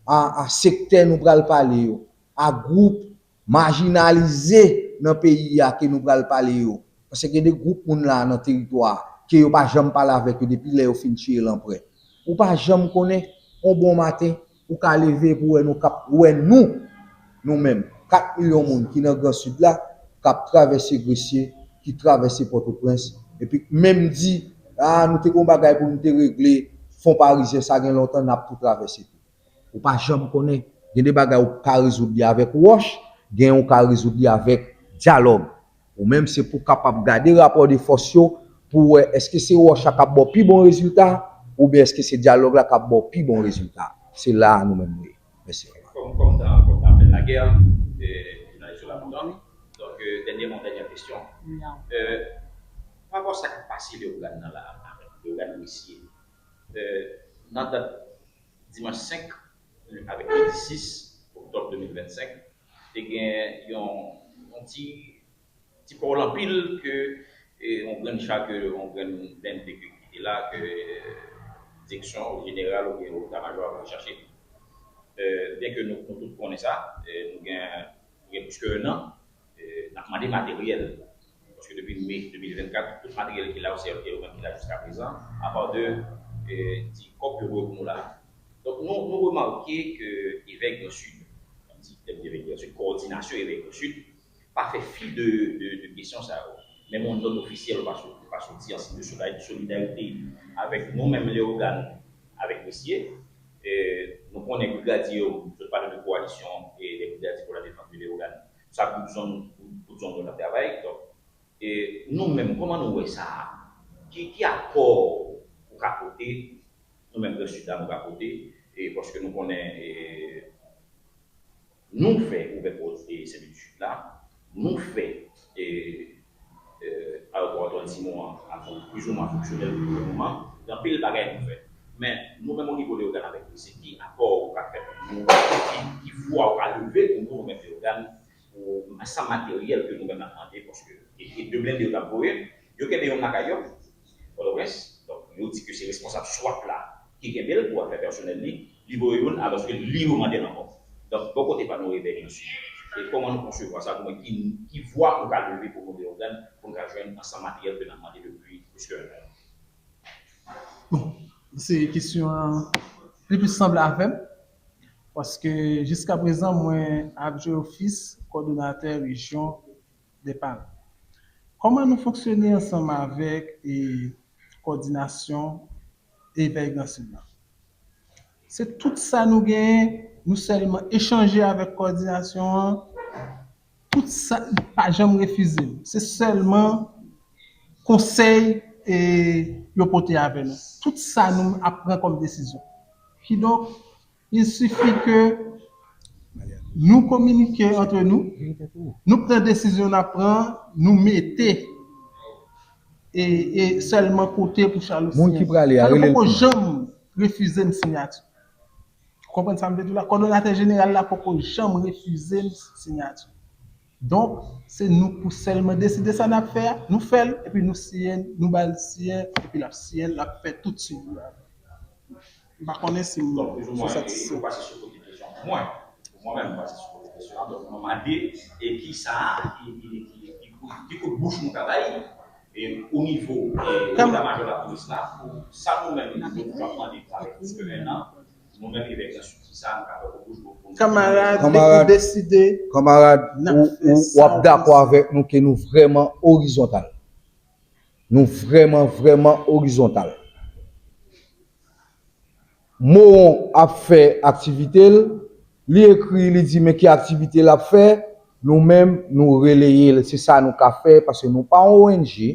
a, a sektè nou pral pale yo, a gwoup majinalize nan peyi a ke nou pral pale yo. Paske gen de gwoup moun la nan teritwa a, ke yo pa janm pale avèk yo depi lè yo fin tiye lanprè. Ou pa janm konnen, on bon maten, ou ka leve pou wè nou k ap wè nou, nou menm, kat milyon moun ki nan Gran Sid la, k ap travèse Gresye, ki travèse Pòtoprens, epi menm di, a, nou te gen yon bagay pou nou te regle, fon parizyen sa gen lontan, n ap tou travèse tou. Ou pa janm konnen. Gen de bagay ou ka rezoud li avèk wòch, gen ou ka rezoud li avèk dyalòg. Ou menm, se pou w kapab gade rapò de fòs yo, pou w wè èske se wòch la k ap ba w pi bon rezilta, oubyen èske se dyalòg la k ap ba w pi bon rezilta. Se la a nou menm nou ye. Mèsi. Kòm, kòm ta, kòm ta fè lagè, e, jounalist yo la kontan. Donk, e, dènyèman, dènyè kesyon. E, pa rapò sa k ap pase Leyogàn nan la, avèk Leyogàn Mesye. E, nan dat dimanch senk avèk lendi sis oktòb de mil vennsenk, te gen yon, yon ti, ti pòl anpil ke, e, yon grenn cha ke, yon grenn bende ke, ki te la, ke, e, direksyon jeneral oubyen eta majò ap chache. E, byen ke nou, nou tout konnen sa, e, nou gen, nou gen plis ke en an, e, n ap mande materyèl. Paske depi me de mil vennkat, tout materyèl ki la yo, se yo menm ki la jiska prezan, apa de, e, ti kòb yo voye pou nou la. Donk, nou, nou remake ke Evèk Gran Sid, kòm di, Evèk Gran Sid, kowòdinasyon Evèk Gran Sid, pa fè fi de, de, de kesyon sa yo. Menm yon nòt ofisyèl pa soti, pa soti an siy de solida-, solidarite avèk nou menm Leyogàn, avèk Mesye. E, nou konnen brigadye yo, sot pale de kowalisyon e de brigadye pou la defans de Leyogàn. Sa bout zòn, bout, bout zòn yo n ap travay. Donk, e, nou menm, kòman nou wè sa a? Ki, ki apò ou ka pote, nou menm Gran Sid la, nou ka pote, e, paske nou konnen, e, nou fè ouvè pòt, e, Senbit Sid la, nou fè, e, e, ayewopò Atòl Simon an, ap plizoumwen fonksyonèl pou le moman, gen anpil bagay nou fè. Men, nou menm o nivo Leyogàn avèk Mesye, ki apò ou ka fè pou nou, ki, ki vwa ou ka leve pou nou, nou menm Leyogàn, pou ansanm materyèl ke nou menm n ap mande, paske e, e de blende yo t ap voye, yo kenbe youn lakay yo, Pòtoprens. Donk, yo di ke se responsab swap la ki kenbe l pou afè pèsonèl li, li voye youn, alòske li yo mande l ankò. Donk, bò kote pa nou, Evèk Gran Sid, e kòman nou konsevwa sa, pou mwen, ki, ki vwa nou ka leve pou nou Leyogàn, pou nou ka jwenn ansanm materyèl ke n ap mande depi plis ke en an? Bon, se kesyon an li plis sanble avè m, paske jiska prezan, mwen adjwen ofis kòdonatè rejyon Dèpal. Kòman nou fonksyone ansanm avèk, e, kòdinasyon Evèk Gran Sid la? Se tout sa nou genyen, nou sèlman echanje avèk kòdinasyon an, tout sa, pa janm refize n. Se sèlman konsèy, e, yo pote avè nou. Tout sa nou ap pran kòm desizyon. Kidonk, il suffit que nou kominike antre nou, nou pran desizyon n ap pran, nou mete e, e sèlman kote pou Chalosiyen. Moun ki prale a, rele l. Sa nou poko janm refize n siyati. Ou konprann sa m vle di w la? Kòdonatè jeneral la poko janm refize n siyati. Donk, se nou pou sèlman deside sa n ap fè a, nou fè l, epi nou siyen, nou ba l siyen, epi l ap siyen, l ap fè tout swivi a. M pa konnen si m... Donk, plizoumwen, e, ou pase sou kote kesyon an. Mwen, pou mwen menm, m pase sou kote kesyon an. Donk, mwen mande, e kisa, ki, ki, ki, ki kout, ki kout bouch nou ka bay, e o nivo, e, eta majò lapolis la, pou sa nou menm, nou, nou ap mande, sa fè plis ke en an, nou menm, Evèk Gran Sid, kisa nou ka fè pou bouch nou, pou nou... Kanmarad, depi w deside, kanmarad, ou, ou, w ap dakò avèk nou ke nou vrèman orizontal. Nou vrèman, vrèman orizontal. Mowon ap fè aktivite l, li ekri, li di men ki aktivite l ap fè, nou menm, nou releye l. Se sa nou ka fè, paske nou pa yon O N G,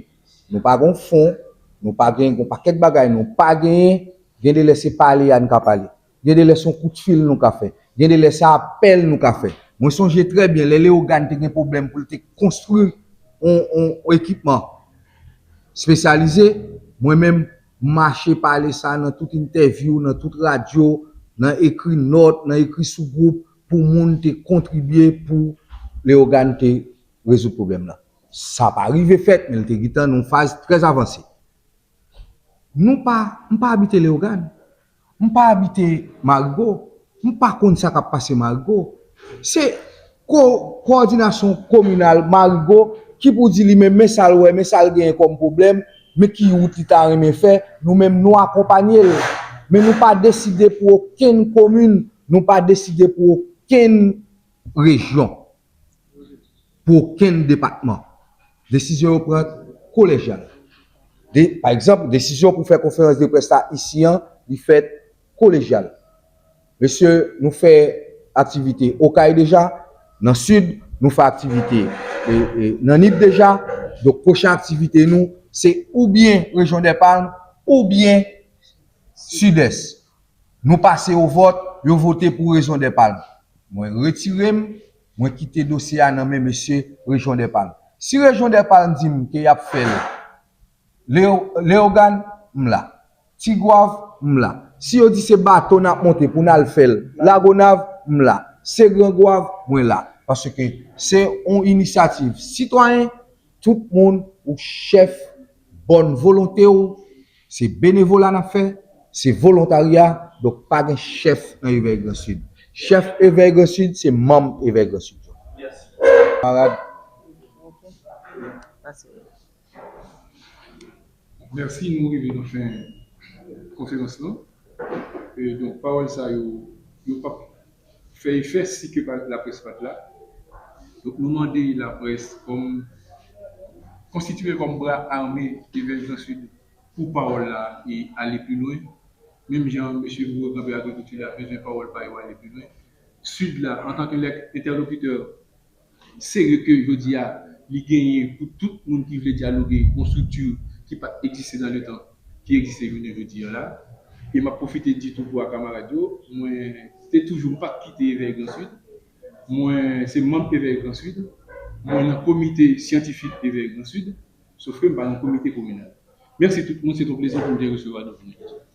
nou pa gen yon fon, nou pa gen yon pakèt bagay, nou pa genyen, gen de lè se pale a n ka pale. Gen de lè se yon kout fil nou ka fè. Gen de lè se apèl nou ka fè. Mwen sonje trè byen, lè Leyogàn te gen pwoblèm pou l te konstwi yon, yon, yon ekipman espesyalize, mwen menm, m mache pale sa nan tout entèvyou, nan tout radyo, nan ekri nòt, nan ekri sou gwoup, pou moun te kontribye pou Leyogàn te rezoud pwoblèm nan. Sa pa rive fèt, men l te gentan nan yon faz trè avanse. Nou pa, m pa abite Leyogàn. M pa abite Marigo. M pa konn sa k ap pase Marigo. Se ko-, kowòdinasyon kominal Marigo ki pou di li menm, men sa l wè, men sa l genyen kòm pwoblèm, men ki wout li ta renmen fè, nou menm nou akonpanye l. Men nou pa deside pou okenn komin, nou pa deside pou okenn rejyon, pou okenn depatman. Desizyon yo pran kolejyal. De, pa egzanp, desizyon pou fè konferans de près la isi an, li fèt kolejyal. Mesye, nou fè aktivite Okay deja, nan Sid, nou fè aktivite e, e, nan Nip deja. Donk, pwochen aktivite nou, se oubyen Rejyon dè Palm, oubyen Sidès. Nou pase o vòt, yo vote pou Rejyon dè Palm. Mwen retire m, mwen kite dosye a nan men mesye Rejyon dè Palm. Si Rejyon dè Palm di m ke y ap fè l Leo-, Leyogàn, m la. Tigwav, m la. Si yo di se bato n ap monte pou n al fè l Lagonav, m la. Se Grangwav, mwen la. Paske se yon inisyativ sitwayen, tout moun ou chèf, bòn volonte w, se benevola n ap fè, se volontarya, donk pa gen chèf nan Evèy Gran Sid. Chèf Evèy Gran Sid, se manm Evèy Gran Sid yo. Kamarad. Mèsi, nou rive nan fen konferans lan. E donk, pawòl sa yo, yo p ap fè efè si ke pa, laprès pa t la. Donk, nou mande laprès kòm konstitiye kòm bra ame Evèy Gran Sid pou pawòl la e ale pi lwen. Menm jan mesye Bouro kanpe Agrikilti la bezwen pawòl pa yo ale pi lwen. Sid la, antanke lè entèlokitè serye ke jodi a li genyen pou tout moun ki vle dyaloge, yon strikti ki pa t egziste nan letan, ki egziste jounen jodi a la. E m ap pwofite di tou pou a kamarad yo, mwen te toujou, m pa t kite Evèy Gran Sid. Mwen se manm Evèy Gran Sid. Mwen nan komite syantifik Evèy Gran Sid, sof ke m pa nan komite kominal. Mèsi tout moun, se t on plezi pou m te resevwa nou jounen jodi a.